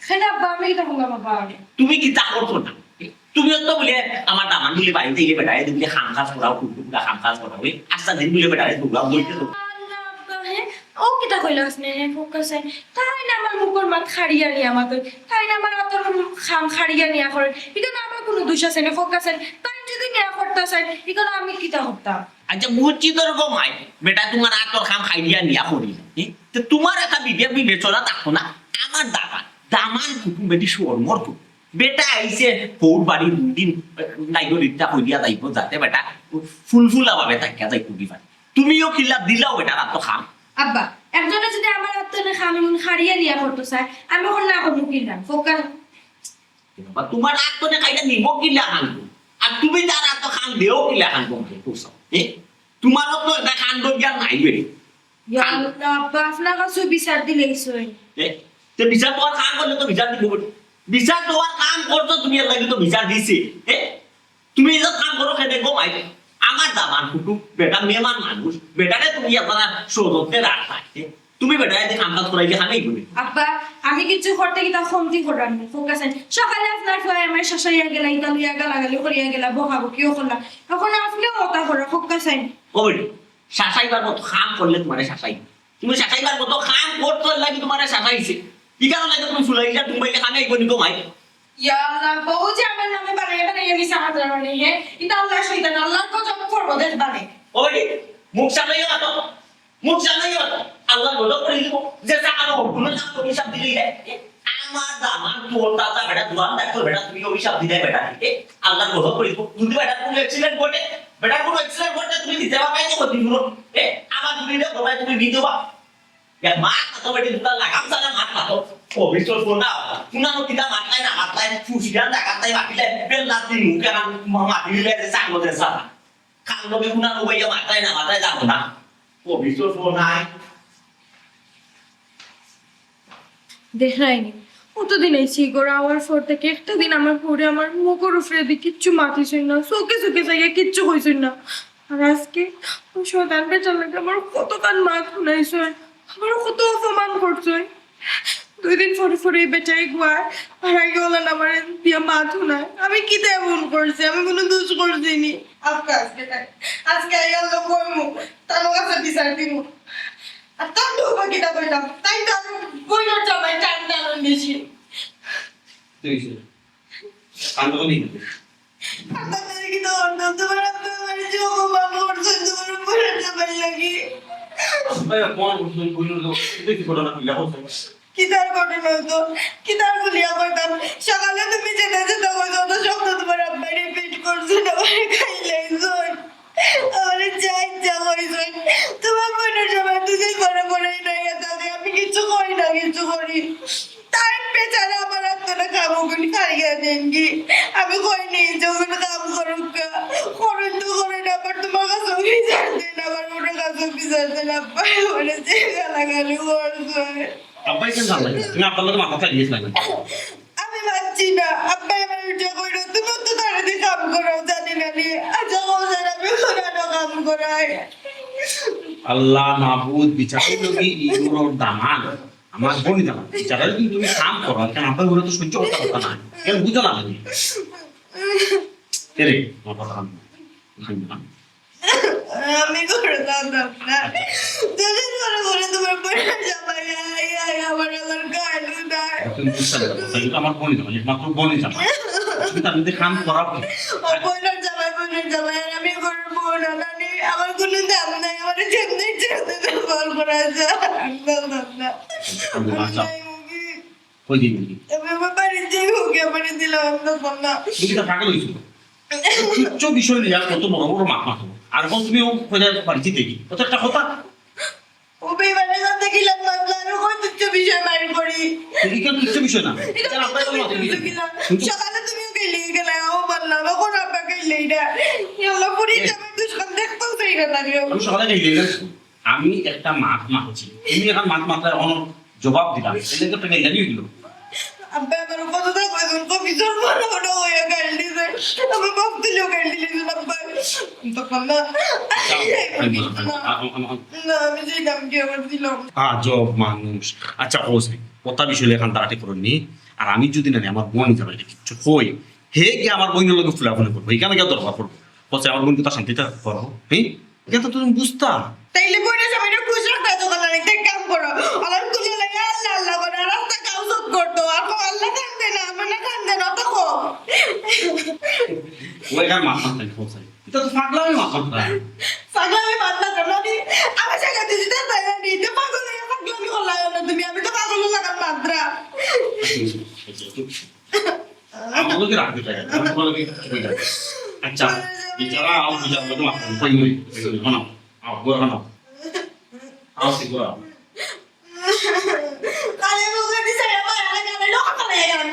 সেটা আব্বা, আমি কিতা করলাম আবার? তুমি কিতা করছো না? তুমি তো বলে আমার দামান বলে বাড়িতে গিয়ে বেটায়, তুমি যে কাম কাজ করাও, কুকুরটা কাম কাজ করাও, এই আস্তা দিন বলে বেটায় দৌড়াও, বলতে তো। আল্লাহ আব্বা, হে? ও কিতা কইলা আপনি, হে ফোকাস, হে? তাই না আমার মুখর মাত খাড়িয়া নিয়া মাত, তাই না আমার আতর কাম খাড়িয়া নিয়া করে। এখানে আমার কোনো দোষ আছে না, ফোকাস, হে? তাই যদি নিয়া করতে চাই, এখানে আমি কিতা করতাম? আচ্ছা, বুঝছি তোর গো মাই, বেটা তোমার আতর কাম খাইয়া নিয়া করি। এ? তো তোমার একটা বিবেক বিবেচনা থাকতো না। আমার দামান, দামান কুটুম বেটি শরমর কুটুম। বেটা আইছে, বউর বাড়ি দুই দিন, নাই গো, রিক্তা করিয়া যাইবো, যাতে বেটা ফুলফুলা ভাবে থাকিয়া যাইতো দিবা। তুমিও কিলা দিলাও বেটা, রাত তো খাম। আব্বা, একজনে যদি আমার আত থনে কাম এমন খাড়িয়া নিয়া করতো চায়, আমি অখন না করমু কিলা? ফোকা। বাবা, তুমার আত থনে খাইলে নিমু কিলা খান? আর তুমি তার আতো কাম দেও কিলা খান? এ? তুমারও তো এটা কাণ্ড জ্ঞান নাই বে। ইয়া আল্লাহ, আব্বা, আপনার কাছে বিচার দিলেই সই। এ? তে বিচার তুমার কাম করলে তো বিচার দিব বটে। বিচার তুমার কাম করতো তুমি, আল্লাহ কিন্তু বিচার দিছে। এ? তুমি এই যে কাম করো কেনে গো মাই? আমার দামান কুটু, বেটা মেহমান মানুষ, বেটারে তুমি আপনারা সৌজন্যে রাখতা। এ? তুমি বেটা এদিন কাম কাজ করাই যে খানেই করে। আব্বা, আমি কিছু করতে কিতা কমতি করার নাই, ফোকা চাইন। সকালে আপনার ফুয়ায় আমার শাসাইয়া গেলা, ইতা লইয়া গালাগালি করিয়া গেলা, বকাবকিও করলা। অখন আপনেও অতা করা, ফোকা চাইন। ও বেটি, শাসাইবার মতো কাম করলে তুমারে শাসাই। তুমি শাসাইবার মতো কাম করতে লাগি তুমারে শাসাইছে। কি কারণে লাগে তুমি ফুলাই দিলা, তুমি বাইরে খানে আইবো নি গো মাই? ইয়া আল্লাহ, বউ যে আমার নামে বানাইয়া বানাইয়া মিছা মাতরা বানাই, হে? ইতা আল্লাহ শয়তান, আল্লাহর গজব পড়বো দেখবানে। ও বেটি, মুখ সামলাইয়া মাতো। মুখ সামলাইয়া মাতো। আল্লাহর গজব পড়ি দিব। যে চাকানো হোক, কোনো চাকর অভিশাপ দিলেই দেয়। আমার দামান তো ওর দাদা বেটা, দুয়ান ডাক্তার বেটা, তুমি অভিশাপ দিলে বেটা। এ, আল্লাহর গজব পড়ি দিব। যদি বেটার কোনো accident ঘটে, বেটার কোনো accident ঘটে, তুমি দিতে পারবে না ক্ষতিপূরণ। এ, আমার যদি এটা ঘটায়, তুমি দিতে পারো। ইয়া, মাত মাতো বেটি, দুটা লাগাম ছাড়া মাত মাতো। ও, বিশ্বর ফোন না, কুনানো কিতা মাতলাই না মাতলাই, ফুসিয়ান ডাকাত তাই মাতিলে, বেল লাতি মুখে না, মা-, মাতিলে যে চাকলো যে সারা। কাল লগে কুনানো ভাইয়া মাতলাই না মাতলাই যাবো না। ও, বিশ্বর ফোন নাই। দেখরায়নি, অতদিন আইছি ঘর আওয়ার পর থাকি একটা দিন আমার বউরে আমার মুখর উপরে দি কিচ্ছু মাতিছইন না, চোখে চোখে চাইয়া কিচ্ছু কইছইন না। আর আজকে ওই শয়তান বেটার লগে আমার কতখান মাত হুনাইছইন, আমার কত অপমান করছইন। দুই দিন পরে পরে এই বেটায় গুয়ায়, আর আগে ওলা আমার দিয়া মাত হুনায়। আমি কিতা এমন করছি? আমি কোনো দোষ করছি নি? আজকে, আজকে তাই, আজকে আইয়া আল্লাহ কইমু, তার কাছে বিচার দিমু। আর তার তো উপায় কিতা কইতাম? তাই তো আমি বইনর জামাই টান টান বেশি। তুই শুন। কান্দ করি। আপনার কি তো অন্য তোমার আপনার বাড়ি যে অপমান করছে তোমার উপরে জামাই লাগি। ভাই, অপমান করছে, বইনর তো, এটা কি ঘটনা খুলিয়া বলছে? কিতার ঘটনা তো? কিতার খুলিয়া কইতাম? সকালে তুমি যেটা যেটা কইছো, অত শব্দ তোমার আব্বাই repeat করছে, আমারে খাইলাইছইন। আমারে যা ইচ্ছা কইছইন। তোমার বইনর জামাই দুই দিন পরে পরে নাই থাকে, আমি কিচ্ছু করি না, কিচ্ছু করি। তাই বেচারা আমার আত থনে কাম অগুন খাইয়া দেন কি? আমি কই নি যে অগুন কাম করুক গা। করইন তো করইন, আবার তোমার কাছে বিচার দেন, আবার ওনার কাছে বিচার দেন, আব্বা আমারে যে গালাগালি করছে। আব্বাই কেন জানলা? তুমি আব্বার লগে মাত মাতরায় গেছিলা না? আমি মানছি না, আব্বাই আমারে উল্টা কইলো, তুমি তো তারে দি কাম করাও, জানি না নি। আচ্ছা, ও জান, আমি কোরআনও কাম করাই। আল্লাহ মাবুদ, বিচারর লগে ইগুর দামান। আমার বইন জামাই, বিচারর যদি তুমি কাম করো, কেন আব্বাই বলে তো সহ্য করতে পারতা না। কেন বুঝো না তুমি? এরে, আমার কথা কান। আমি করে জানতাম না। দুদিন পরে পরে তোমার বইনর জামাই আই, আই, আমার আবার গাইলো না। তুমি বুঝতে পারো, তাই তো আমার বইন জামাই, একমাত্র বইন জামাই। তুমি তার মধ্যে কাম করাও কি? ও বইনর জামাই, বইনর জামাই, আর আমি করবো না, নানি, আমার কোনো দাম নাই, আমার যেমনি যেমনি ব্যবহার করা যায়, আমি জানতাম না। আমি বাঁচাও। কই দিন দিন? আমি আমার বাড়িতে ওকে আমার দিলাম, আমি তো বললাম। তুমি তো পাগল হইছো। তুচ্ছ বিষয় নিয়ে কত বড় বড় মাত মাতো। আর কোন তুমি ও কইলে বাড়িতে দেখি। কত একটা কথা। ও বেইমানের সাথে গিলাম মাতলা, আর ওই তুচ্ছ বিষয় মাইর করি। এটা তুচ্ছ বিষয় না। এটা এটা আপনার কোনো তুচ্ছ বিষয় না। সকালে তুমিও গেলে, গেলে, ও বললাম, এখন আব্বা গেলে এটা। ইয়াল্লা, পুরি এ। যাবে, দুষ্কাম দেখতেও চাই না, তাহলে। আমি সকালে গেলে না। আমি একটা মাত মাতছি, তুমি এখন মাত মাতলে অন জবাব দিলাম, এটা তো একটা গাইলানি হইল। আব্বা, আমার কথা তো কইছেন, তো বিচর মনে মনে হইয়া গাইল দিছে। আমি বাপ দিলেও গাইল দিলে আব্বা। তখন না। আ-, আ-, আ-, আ-, না, আমি যেতাম কি আবার দিলাম। আজব মানুষ। আচ্ছা, ও সে, কথা বিষয়ে এখন তাড়াতাড়ি করুন নি। আর আমি যদি না নি, আমার বোন যাবে কিচ্ছু কই, হে কি আমার বোনের লগে ফুলাফুলি করবো, এখানে গিয়ে দরবার করবো। বলছে, আমার বোন কোথা শান্তিতে করো, হ্যাঁ? এটা তো তুমি বুঝতা। তাইলে বইনর জামাইরে খুশ রাখতা যখন আর একটা কাম করো। আল্লাহর কুলে লাগে আল্লাহ আল্লাহ করে রাস্তা কাউসত করতো। আর কো আল্লাহ কান্দে না, আমার না কান্দে না, তো কো। ওই কার মাত মাততে খোঁজে। এটা তো পাগলামি মাত মাততে। পাগলামি মাত মাততে না নি? আমি জায়গা দিদি তার বাইরে নি। এটা পাগল হয়ে পাগলামি করলায় না তুমি। আমি তো পাগল লাগার মাত্রা। আমার লগে রাখতে চাই, আমার তোমার লগে কিছু কই না। আচ্ছা, বিচারা, আও, বিচারা, তোমার কই নই, কই নই, হনো, আও, গোরা হনো। আও, সে গোরা।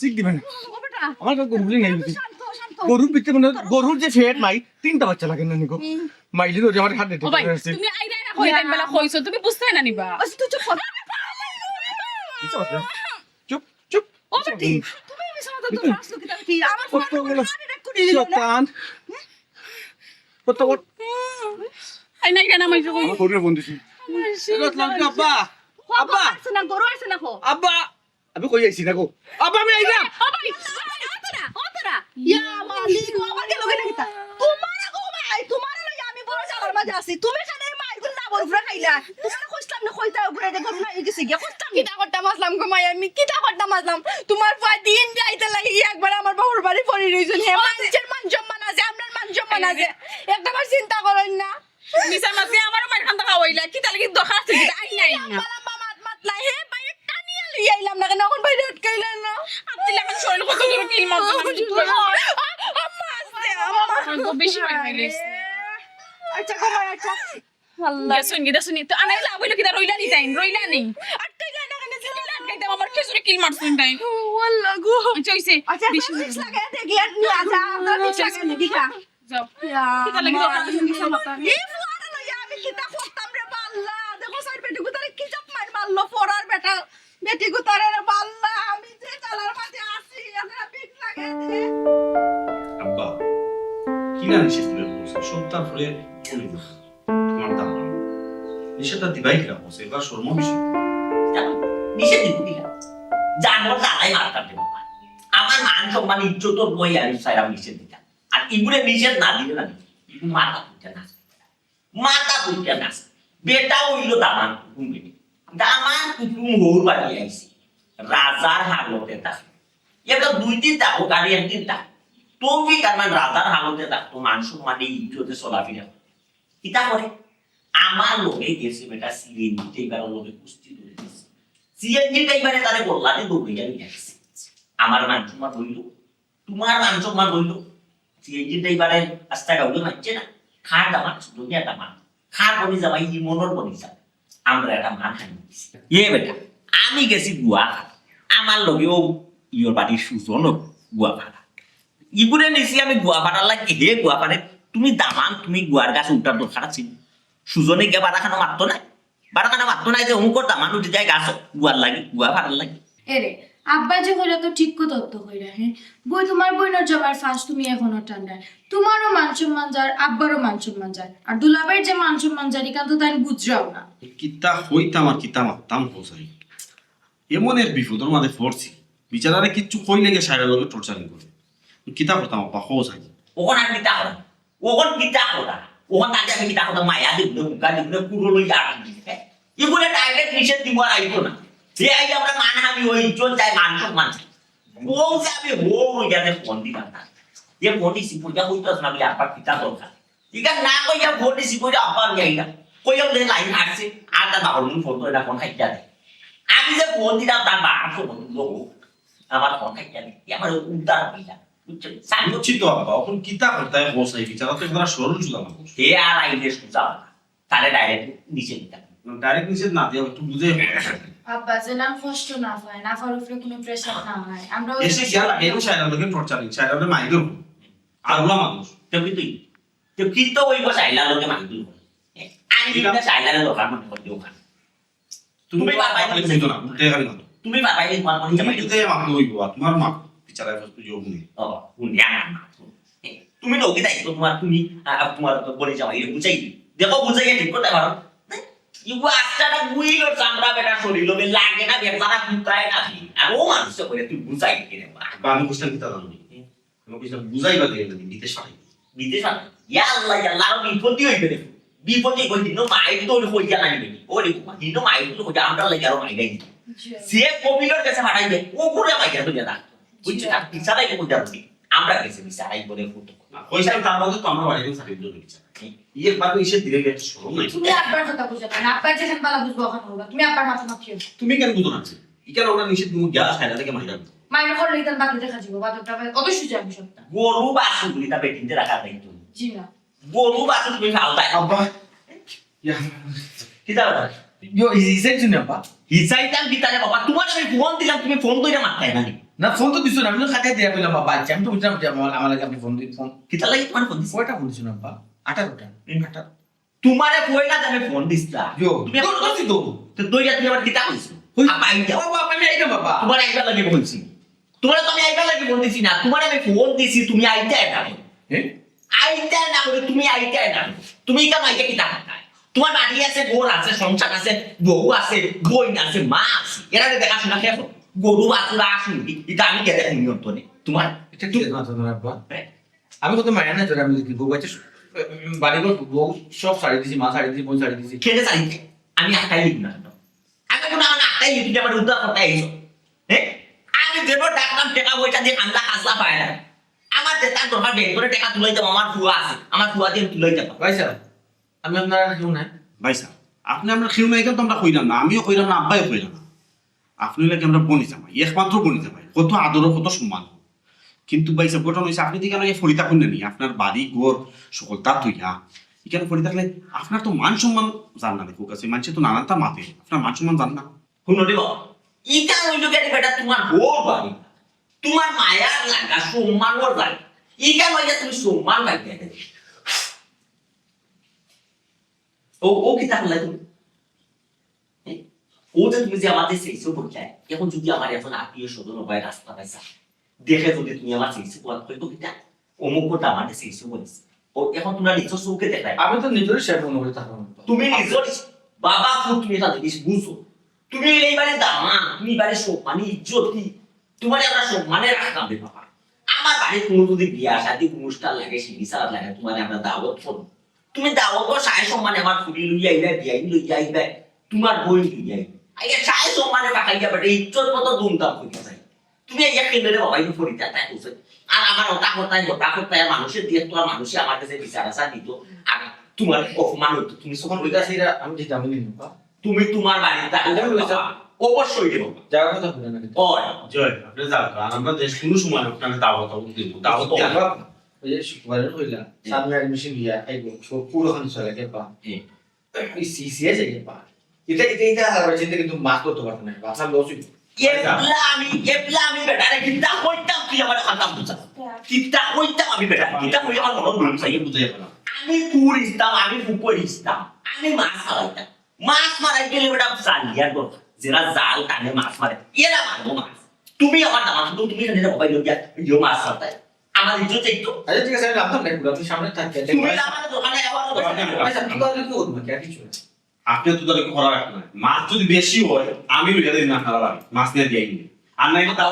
সিক দিবা না। ও বেটা, আমার কাছে গরু নাই। শান্ত, শান্ত। গরুর ভিতরে মানে গরুর যে ফেট নাই, তিনটা বাচ্চা লাগে না নিকো। হুম। মাইলি রোজ আমার হাত দিতে ও ভাই, পারে আছে। তুমি আইরায় না কই, টাইম বেলা কইছো, তুমি বুঝতায় না নিবা। আচ্ছা, তুই চুপ কর। চুপ, চুপ। ও বেটি, তুমি মিছা মাতো তো আসলো কি, তুমি কি আমার ফোন কতগুলো হার্ট অ্যাটাক করে দিল না? শয়তান। কত বড় আই নাই কেন আমি কই? আমার গরুর ফোন দিছি। আব্বা, আব্বা। আছে না, গরু আছে না কো? আব্বা, আমি কই আইছি না গো। আব্বা, আমি আইলাম। ও ভাই, ও তারা, ও তারা। ইয়া মালিক, ও আবার গেল কেন কিতা? তোমার গো ভাই, তোমার লই আমি বড় জ্বালার মাঝে আছি। তুমি কেন এই মাইগুন না বড় করে খাইলা? তোমার কইতাম না, কইতা উপরে যে গরু নাই গেছে গিয়া কইতাম। কিতা করতাম আসলাম গো মাই, আমি কিতা করতাম আসলাম? তোমার ফুয়া দিন রাইতে লাগি একবার আমার বাবার বাড়ি পড়ি রইছইন। হে, মানুষের মান সম্মান আছে, আপনার মান সম্মান আছে, একটা বার চিন্তা করইন না। মিছা মাতি আমারও মাইর খান্দা খাওয়াইলা, কিতা লাগি দরকার আছে, কিতা আইন নাই না। লম্বা লম্বা মাত মাতলা, হে, বাইরে টানিয়া লই আইলাম না কেন, এখন বাইরে আটকাইলা না? আত্তিলা এখন শরীর কত জোরে কিল মারছে, আমি বুঝতে পারছি না। আ-, আম্মা, আস্তে, আম্মা। আমার তো বেশি মাইর খাইলিস। আচ্ছা, ঘুমাই, আচ্ছা। আল্লাহ। গেছইন, গেছইন, তো আনাই লাভ হইলো কিতা, রইলা নি তাইন, রইলা নি। আটকাইলা না কেন, চিল্লা আটকাইতাম, আমার খেজুরে কিল মারছইন তাইন। ও আল্লাহ গো। আচ্ছা, হইছে। আচ্ছা, বেশি বিষ লাগাই দে, গিয়া নিয়ে যা, আমরা বিষ লাগাই দে, গিয়া। যাও। ইয়া, কিতা লাগি মা। দরকার আছে, কিতা মাথা? এই ফুয়ারে লইয়া আমি কিতা করতাম রে বাল্লা? দেখো, স্যার, বেটি গুতারে কি জাত মাইর মারলো, ফরার বেটা। বেটি গুতারে রে বাল্লা, আমি যে জ্বালার মাঝে আছি, আমরা বিষ লাগাই দে। আব্বা, কি না নিষেধ করে বলছে? সব তারপরে বলি না। তোমার দাম। নিষেধটা দিবাই কিনা বলছে, এবার শর্ম বিষয়। জানো, নিষেধ দিব কিনা? জানো, জ্বালাই মারতাম রে বাবা। আমার মান সম্মান ইজ্জত তো বই আমি চাইলাম নিষেধ দিতাম। আর ইগুরে নিষেধ না দিলে না, ইগু মাথা তুলতে না। মাথা তুলতে না। বেটা হইল দামান কুটুম বেটি। দামান কুটুম হৌর বাড়ি আইছে। রাজার হালতে থাকে। এটা দুই দিন থাকো, গাড়ি একদিন থাকো। তৌফিক আরমান রাজার হালতে থাকতো, মান সম্মানে ইজ্জতে চলাফেরা। কিতা করে? আমার লগে গেছে বেটা সিএনজি ড্রাইভারের লগে কুস্তি ধরে গেছে। সিএনজি ড্রাইভারে তারে বললা যে দৌড়ে যাবি গেছে। আমার মান সম্মান হইল, তোমার মান সম্মান হইল। সিএনজি ড্রাইভারে আস্তা গাউলে মারছে না। খার দামান, ছোট মিয়া দামান। খার বনি যাবা, ই মনর বনি যাবা। আমরা একটা মান হানি দিছি। এ বেটা, আমি গেছি গুয়া ফাটা। আমার লগেও ইয়র বাড়ির সুজনও গুয়া ফাটা। ইগুরে নিছি আমি গুয়া ফাটার লাগি, হে গুয়া ফাটে, তুমি দামান, তুমি গুয়ার গাছ উঠার দরকার আছে। সুজনে গিয়া বারাখানো মারতো না, বারাখানো মারতো না যে অমুকর দামান উঠি যায় গাছ, গুয়ার লাগি, গুয়া ফাটার লাগি। এরে, আব্বায় যে কইরা তো ঠিক কথা তো কইরা, হে। বই তোমার বইনর জামাইর ফাঁস তুমি এখনো টান্ডায়। তোমারও মান সম্মান যার, আব্বারও মান সম্মান যার। আর দুলাভাইর যে মান সম্মান যার, ইখান তো তাইন বুঝরাও না। কিতা কইতাম আর কিতা মারতাম হোসাই। এমন এক বিপদর মাঝে পড়ছি। বিচারারে কিচ্ছু কইলে গিয়া সাইডের লগে টর্চারিং করে। কিতা করতাম আব্বা, হোসাই। ওখানে আর কিতা করা? ওখান কিতা কথা? ওখান আগে আমি কিতা কথা মায়া দিব না, মুখা দিব না, কুড়ো লই আর কি দিবে? এগুলো ডাইরেক্ট নিষেধ দিব আর আইতো না। যে আই আমরা মানহানি ওই ইজ্জত যায়, মান সম্মান যায়। ও যে আমি হো ওই যাতে ফোন দিলাম না। যে ফোন দিছি, পয়সা কইতো না, আমি আব্বা কিতা দরকার? ঠিক আছে, না কইয়া ফোন দিছি, কইয়া আব্বা আমি আইলাম। কইয়া ওদের লাইন আসছে, আর তার বাবার মন ফোন করে না, ফোন খাইতে আছে। আমি যে ফোন দিলাম, তার বাবা তো ফোন দিল। আমার ফোন খাইয়া দিই, আমার উদ্ধার হইলা, বুঝছো? সাইন বুঝছি তো আব্বা, অখন কিতা করতায় কও চাই, বিচারা তো একবারে সরল সুজা মানুষ। হে আর আইলে সুজা না, তারে ডাইরেক্ট নিচে দিতাম। ডাইরেক্ট নিচে না দিয়া একটু বুঝে কও। আব্বা, যে নাম কষ্ট না পায়, না পার উপরে কোনো প্রেশার না হয়, আমরা ওই এসে গিয়া লাগে, এগুলো সাইরা লোকে টর্চারিং, সাইরা লোকে মাইর করবো। আর ওলা মানুষ। তো কি তুই? তো কি তো ওই বস আইলা লোকে মাইর করবো। আমি এটা কিন্তু সাইলারে দরকার মনে করি ওখানে। তুমি তুমি বাবা বাবা বুঝো না, উল্টে খালি মাতো। তুমি বাবা এই তোমার মনে তুমি চাপাই কিন্তু এই মাতো হইবো, আর তোমার মা বিচারা ফেস তুই যোগ নেই। ও, হুনি আমার মা। তুমি তো ওকে দায়িত্ব তোমার, তুমি, আ, আ, তোমার তো বলে যাও, এটা বুঝাই। দেখো, বুঝাই ঠিক করতে পারো। ইগু আস্তাটা গুইল চামড়া বেটা শরীর, ওকে লাগে না, বেচারা কুতায় না। আর ও মানুষ করে তুই বুঝাই কি রে মা? বা আমি বুঝতাম কিতা জানো নি? আমি বুঝলাম, বুঝাইবা দিয়ে না, বিদেশ পাঠাই। বিদেশ পাঠাই? ইয়া আল্লাহ, ইয়া আল্লাহ, আরো বিপদই হইবে রে। বিপদই হইবে, হিনো মাইর তো হইয়া নাই রে। ও রে বাবা, হিনো মাইর তো হইয়া আমরা লাগি আরো মাইর নাই। জি। যে কপিলর কাছে পাঠাইবে, ও করে মাইর তো জানা। বুঝছো? জি। আর বিচারাই কোন জানো নি? আমরা গেছে বিচারাই বলে ফুটো। কইসাই তার মধ্যে তো আমরা বাড়িতে সাথে দিতে বিচার। ইয়ে বাদ ইসে দিলে একটা শরম নাই। তুমি আব্বার কথা বুঝো না, আব্বার যেখান বালা বুঝবো ওখান হবা। তুমি আব্বার মাথা মাখিও। তুমি কেন বুঝো না? ইকান ওরা নিষেধ তুমি গিয়া খায় না দেখে মাইরা। মাইর করলে ইতান বাকি দেখা যাবো, বাদরটা অত সুজা আমি সবটা। গরু বাছুর গুলি তা বেটিনতে রাখা দায়িত্ব। জি না। গরু বাছুর তুমি খাও তাই। আব্বা। ইয়া। কিতা ব্যাপার? ইয়ো, হি-, হিসাই শুনে আব্বা। হিসাই তার ভিতরে বাবা, তোমার আমি ফোন দিলাম, তুমি ফোন ধরে মারতায় না নি? না, ফোন তো দিছো না, আমি তো খাতে দিয়া কইলাম, বাবা, আচ্ছা, আমি তো বুঝলাম যে আমার, আমার লাগে আপনি ফোন দিন, ফোন। কিতা লাগি তোমার ফোন দিছো? কয়টা ফোন দিছো না আব্বা? আঠারোটা। হুম। আঠারো। তোমারে পয়লা দামে ফোন দিছলা। ইয়ো। তুমি তো, তো, তো, তো। তো দইয়া তুমি আমার কিতা কইছো? কই? আব্বা, আইতা। ও বাবা, আমি আইতাম বাবা। তোমার আইবার লাগি বলছি। তোমারে তো আমি আইবার লাগি ফোন দিছি না, তোমারে আমি ফোন দিছি, তুমি আইতায় না। হ্যাঁ? আইতায় না করে তুমি আইতায় না। তুমি কেন আইতে কিতা করতায়? তোমার বাড়ি আছে, ঘর আছে, সংসার আছে, বউ আছে, বইন আছে, মা আছে। এরা যে দেখাশোনা কে করবো? গরু বাছুর আসুন, এটা আমি কে দেখুন নিয়ন্ত্রণে? তোমার এটা কি মাথা ধরে আব্বা? হ্যাঁ? আমি কত মায়া না ধরে আমি দেখি বউ আছে, বাড়ি ঘর বউ সব ছাড়ি দিছি, মা ছাড়ি দিছি, বই ছাড়ি দিছি। কেনে ছাড়ি দিছি? আমি আটকাই দিব না কেন? আমি কোনো আমার আটকাই দিব, তুমি আমার উদ্ধার করতে আইছো। হ্যাঁ? আমি দেব ডাকলাম, টাকা পয়সা দিয়ে কান্দা খাসলা পায় না। আমার যে তার দরকার ব্যাংক করে টাকা তুলাই দেবো, আমার ফুয়া আছে, আমার ফুয়া দিয়ে তুলাই দেবো। ভাই সাহেব, আমি আপনার কেউ নাই। ভাই সাহেব, আপনি আমরা কেউ নাই, কিন্তু আমরা কইলাম না, আমিও কইলাম না, আব্বাইও কইলাম না। আপনি লাগে আমরা বনি জামাই, একমাত্র বনি জামাই, কত আদর, কত সম্মান। কিন্তু ভাই সাহেব, ঘটনা হইছে, আপনি তো এখানে ফরি থাকুন না নি, আপনার বাড়ি ঘর সকল তার তুইয়া এখানে ফরি থাকলে আপনার তো মান সম্মান জান না, দেখুক আছে, মানুষে তো নানানটা মাতে, আপনার মান সম্মান জান না। শুনো রে বাবা, ইটা হইল গেলে বেটা তোমার বউর বাড়ি, তোমার মায়ার লাগা, সম্মানর লাগা, ইটা হইলে তুমি সম্মান পাইতে গেলে। ও, ও কিতা করলে তুমি? হ্যাঁ? ও যে তুমি যে আমাদের সেই সব বলতে, এখন যদি আমার এখন আত্মীয় স্বজন হয় রাস্তা পাইছা, দেখে যদি তুমি আমার সেই সব বলতে হয়তো কিতা, অমুক কথা আমাদের সেই সব বলিস। ও এখন তোমরা নিজের চোখে দেখায়। আমি তো নিজেরই শেষ মনে করি তখন। তুমি নিজের বাবা ফুত তুমি এটা জিনিস বুঝো। তুমি এইবারে দামা, তুমি এবারে সম্মানী ইজ্জতি, তোমার আমরা সম্মানে রাখতাম রে বাবা। আমার বাড়ি কোনো যদি বিয়া শাদী অনুষ্ঠান লাগে, সিঁড়ি সালাদ লাগে, তোমার আমরা দাওয়াত করবো। তুমি দাওয়াত করো, সায় সম্মানে আমার ফুড়ি লইয়া আইবে, বিয়াই লইয়া আইবে, তোমার বই লইয়া আইবে। আইয়া সায় সম্মানে পাকাইয়া বেটা ইজ্জত মতো দুমদাম করিয়া যাই। তুমি আইয়া কেন্দ্রে বাবা ইনু ফরিদা তাই কইছে। আর আমার ওটা হতাই, হতা হতাই, আর মানুষের দিয়ে তো আর মানুষে আমার কাছে বিচার আশা দিত। আর তোমার অপমান হইতো, তুমি সব ওই কাছে এরা আমি যেতাম নি বাবা। তুমি তোমার বাড়িতে ওখানে রয়েছে। অবশ্যই দেবো। যাওয়ার কথা বলে না কিন্তু। ওই। জয়, আপনি যান তো। আর আমরা দেশ কোনো সময় আপনাকে দাওয়াত টাওয়াত দিব। দাওয়াত তো দিয়া আমরা ওই যে শুক্রবারে কইলা, হুম। সামনে অ্যাডমিশন দিয়া আইবো। সব পুরো খান চলে গেল পা। হুম। এই সিসিএস এ গেল পা। এটা, এটা, এটা আর চিন্তা কিন্তু মাছ করতে পারতো না। বাসা লস হইতো। এবলা আমি, এবলা আমি বেটারে কিতা কইতাম, তুই আমার খাতাম বুঝা। কিতা কইতাম আমি বেটা, কিতা কই আমার মনে বুঝাই। বুঝাই পারা। আমি কুর ইসলাম, আমি ফুকর ইসলাম, আমি মাছ খাওয়াইতাম। মাছ মারাই গেলে বেটা জালিয়ার দরকার। যারা জাল টানে মাছ মারে, এরা মারবো মাছ। তুমি আমার দামাত, তুমি, তুমি এখানে যাবো, ভাই, ইয়ো, ইয়ো মাছ মারতায়। আমার ইজ্জত একটু। আচ্ছা, ঠিক আছে, আমি নামতাম না, আপনি সামনে থাকবেন। তুমি আমার দোকানে আবার দোকানে। আচ্ছা, তুই তাহলে কি করবো? কি আর কিছু না। আপনি তো তাহলে কি করা রাখবেন? মাছ যদি বেশি হয়, আমি লইয়া দিন না খাওয়া লাগে। মাছ নিয়ে দিয়ে আইনি। আর নাই তো তাও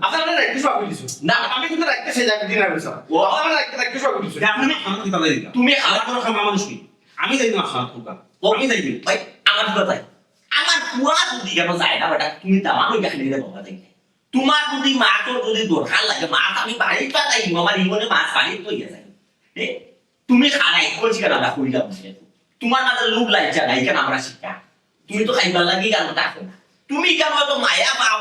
আপনার রাখতে সব কিছু না। না, আমি কিন্তু রাখতে সেই জায়গায় দিন আমি সব। ও। আপনার রাখতে, রাখতে সব কিছু। আপনি না খাওয়া কি তাহলে দিন? তুমি আমার কোনো খাওয়া মানুষ নেই। আমি যাই না খাওয়া খোকা। ও। আমি যাই না। ভাই, আমার কথা তাই। আমার পুয়া যদি কেন যায় না, বেটা, তুমি দামান ওই জানি রে বাবা যাই। তোমার যদি মাছর যদি দরকার লাগে, মাছ আমি বাড়িত পাঠাই, আমার ইমনে মাছ বাড়িত লইয়া যাই। এ, তুমি খানাই, কোন শিকার আমরা কইলাম না। তোমার মাঝে লোভ লালসা নাই, কেন আমরা শিক্ষা? তুমি তো খাইবার লাগি গান থাকো না। তুমি কেন এত মায়া পাও?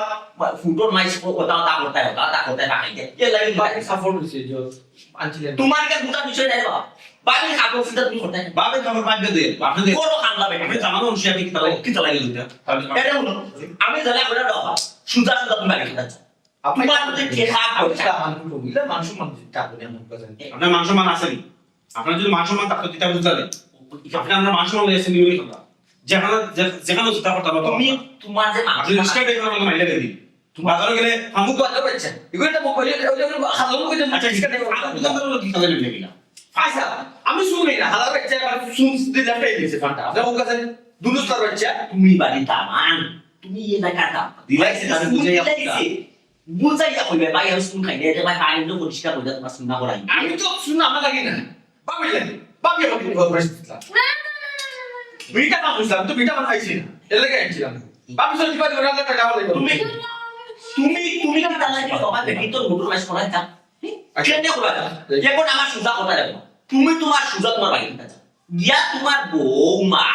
ফুটর মাইস ওটা ওটা করতে ওটা ওটা করতে পাকাই দে। এর লাগি তুমি বাপের সাপোর্ট হইছে যে আনছিলেন। তোমার কেন বুঝার বিষয় নাই বাবা? বাপের সাপোর্ট সেটা তুমি করতে। বাপের খবর বাদ দিয়ে, বাপের বড় কামলা বেটা। আপনি জানানো অনুসারে আপনি কিতা লাগে, কিতা লাগে দিতে? এটা হলো, আমি জানি আপনারা বাবা, সুজা সুজা তুমি বাড়ি খেতে চাও। আপনার তোমার মধ্যে যে খারাপ করছে। মানুষ সম্মান দিতে আপনি এমন কথা জানেন। আপনার মান সম্মান আছে নি? আপনার যদি মান সম্মান থাকতো, কিতা বুঝতে হবে? আপনি আপনার মান সম্মান লইয়া আসেন, নিয়মই কথা। যেখানে, যে-, যেখানে যেটা করতে হবে, তুমি, তোমার যে মান আপনি সম্মান রিস্কা ড্রাইভার আমাকে মাইলে দিয়ে দিন। বাজারে গেলে আমুক বাজার বাচ্চা। এগুলো তো মোবাইলে, ওই যে হালাল করে দেন, আচ্ছা, রিস্কা ড্রাইভার। আর দোকানদার লোক কি খাবে না, না? পয়সা, আমি শুনি না, হালাল বাচ্চা, আমার শুন দিলে পেয়ে দিয়েছে ফান্ডা। আপনার ওর কাছে দুনুস্তার বাচ্চা। তুমি বাড়ি দামান, তুমি এলাকার দামান। দিলাইছে, তাহলে বুঝাই দিলাইছে। বুঝাইয়া কইবে, "ভাই, আমি চুন খাই না, এটা ভাই, পানি তো পরিষ্কার করে তোমার চুন না করাই।" আমি তো চুন আমার লাগে না, ভাবি লাগে, ভাবি আমাকে খবর পাঠিয়ে দিলাম। না, না, না, না, না, না। বিটা না বুঝলাম, তো বিটা আমার খাইছি না, এর লাগে আনছিলাম। ভাবি সত্যি করে ওরা টাকা বলে তুমি, তুমি, তুমি কি তার লাগে বাবা, দেখি তোর মোটর মাছ করা যা। আচ্ছা। কেন করা যা? এখন আমার সুজা কথা দেখো, তুমি তোমার সুজা তোমার বাড়ি কথা যা। গিয়া তোমার বউ, মা,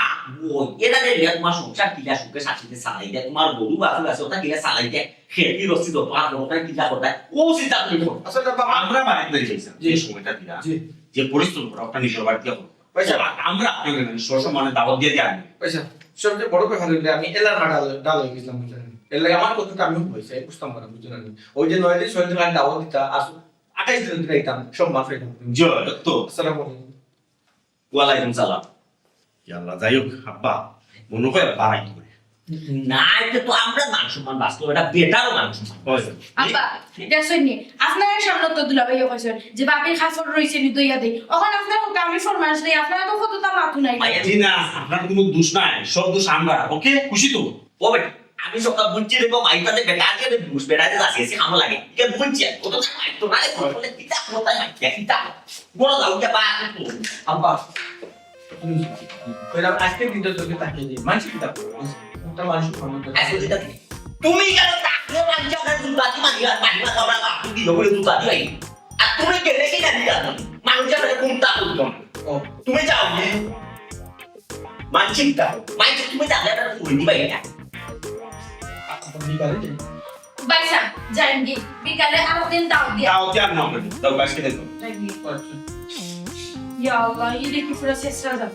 বই, এরা যে গিয়া তোমার সংসার কিলা সুখে শান্তিতে চালাই দেয়, তোমার গরু বাছুর আছে, ওটা কিলা চালাই দেয়, খেতি রসি যত আর ওটা কিলা করতে, ও চিন্তা তুমি করো। আচ্ছা, তা বাবা, আমরা বাড়িতে যাইছিলাম, যে সময়টা দিলা, জি। যে পরিশ্রম করা, ওটা নিজের বাড়িতে করো। পয়সা। আর আমরা আপনাকে সবসময় দাওয়াত দিয়ে দিয়ে আনি। পয়সা। সবচেয়ে বড় কথা হইলে আমি এলার ডাল, ডাল হয়ে গেছিলাম, বুঝলেন? এর লাগে আমার কথাটা আমি হয়েছে, বুঝতাম পারা, বুঝলেন? ওই যে নয় দিন, ছয় দিন আগে দাওয়াত দিতা, আর আঠাইশ দিন দিন আইতাম, সব মাফ হয়ে যেত। জি, তো। আসসালামু আলাইকুম। ওয়ালাইকুম সালাম। ইয়া আল্লাহ, যাই হোক, আব্বা, মনে হয় বাড়াই করে। না, এটা তো আমরা মান সম্মান বাঁচলো, এটা বেটারও মান সম্মান। হয়। আব্বা, দেখছেন নি? আপনার সামনে তো দুলাভাইও কইছেন যে বাপের খাসর রইছে নি দইয়া দেই। এখন আপনার ওকে আমি ফরমাইশ দেই, আপনারা তো কতটা মাথু নাই। জি না, আপনার কোনো দোষ নাই, সব দোষ আমরা। ওকে, খুশি তো? ও বেটা, আমি সবটা বুঝছি রে বাবা, এটা যে বেটা আছে, এটা বুঝ, বেটা যে আছে, আছে, খামো লাগে। এটা বুঝছি, ও তো মাইতো না রে, বলে, কিতা, কোথায় মাইতো, কিতা? বড় দাও, এটা বা, আব্বা, please, কইলাম, আজকে দিনটা তোকে তাকিয়ে দিই, মানছি কিতা করবো? ওটা মানুষ সম্মান করে। আজকে দিনটা তুমি কেন তাকিয়ে মানছি, আপনার জুতা দিয়ে মারি, আর মারি, মারি, আমরা বাপ, তুই কি জবরে জুতা দিয়ে মারি? আর তুমি গেলে কি জানি না? মানুষ আমারে কোনটা করতো না। ও। তুমি যাও, মানছি কিতা? মানছি তুমি যাবে, আপনার ফুল দিবা এটা। ভাইসাব, যাইন গি, বিকালে আরো দিন দাও দিয়া। দাও দিয়া না, দাও, বাস খেতে দাও। যাইন গি। ইয়া আল্লাহ, ইটা কি পুরা শেষ রাজা?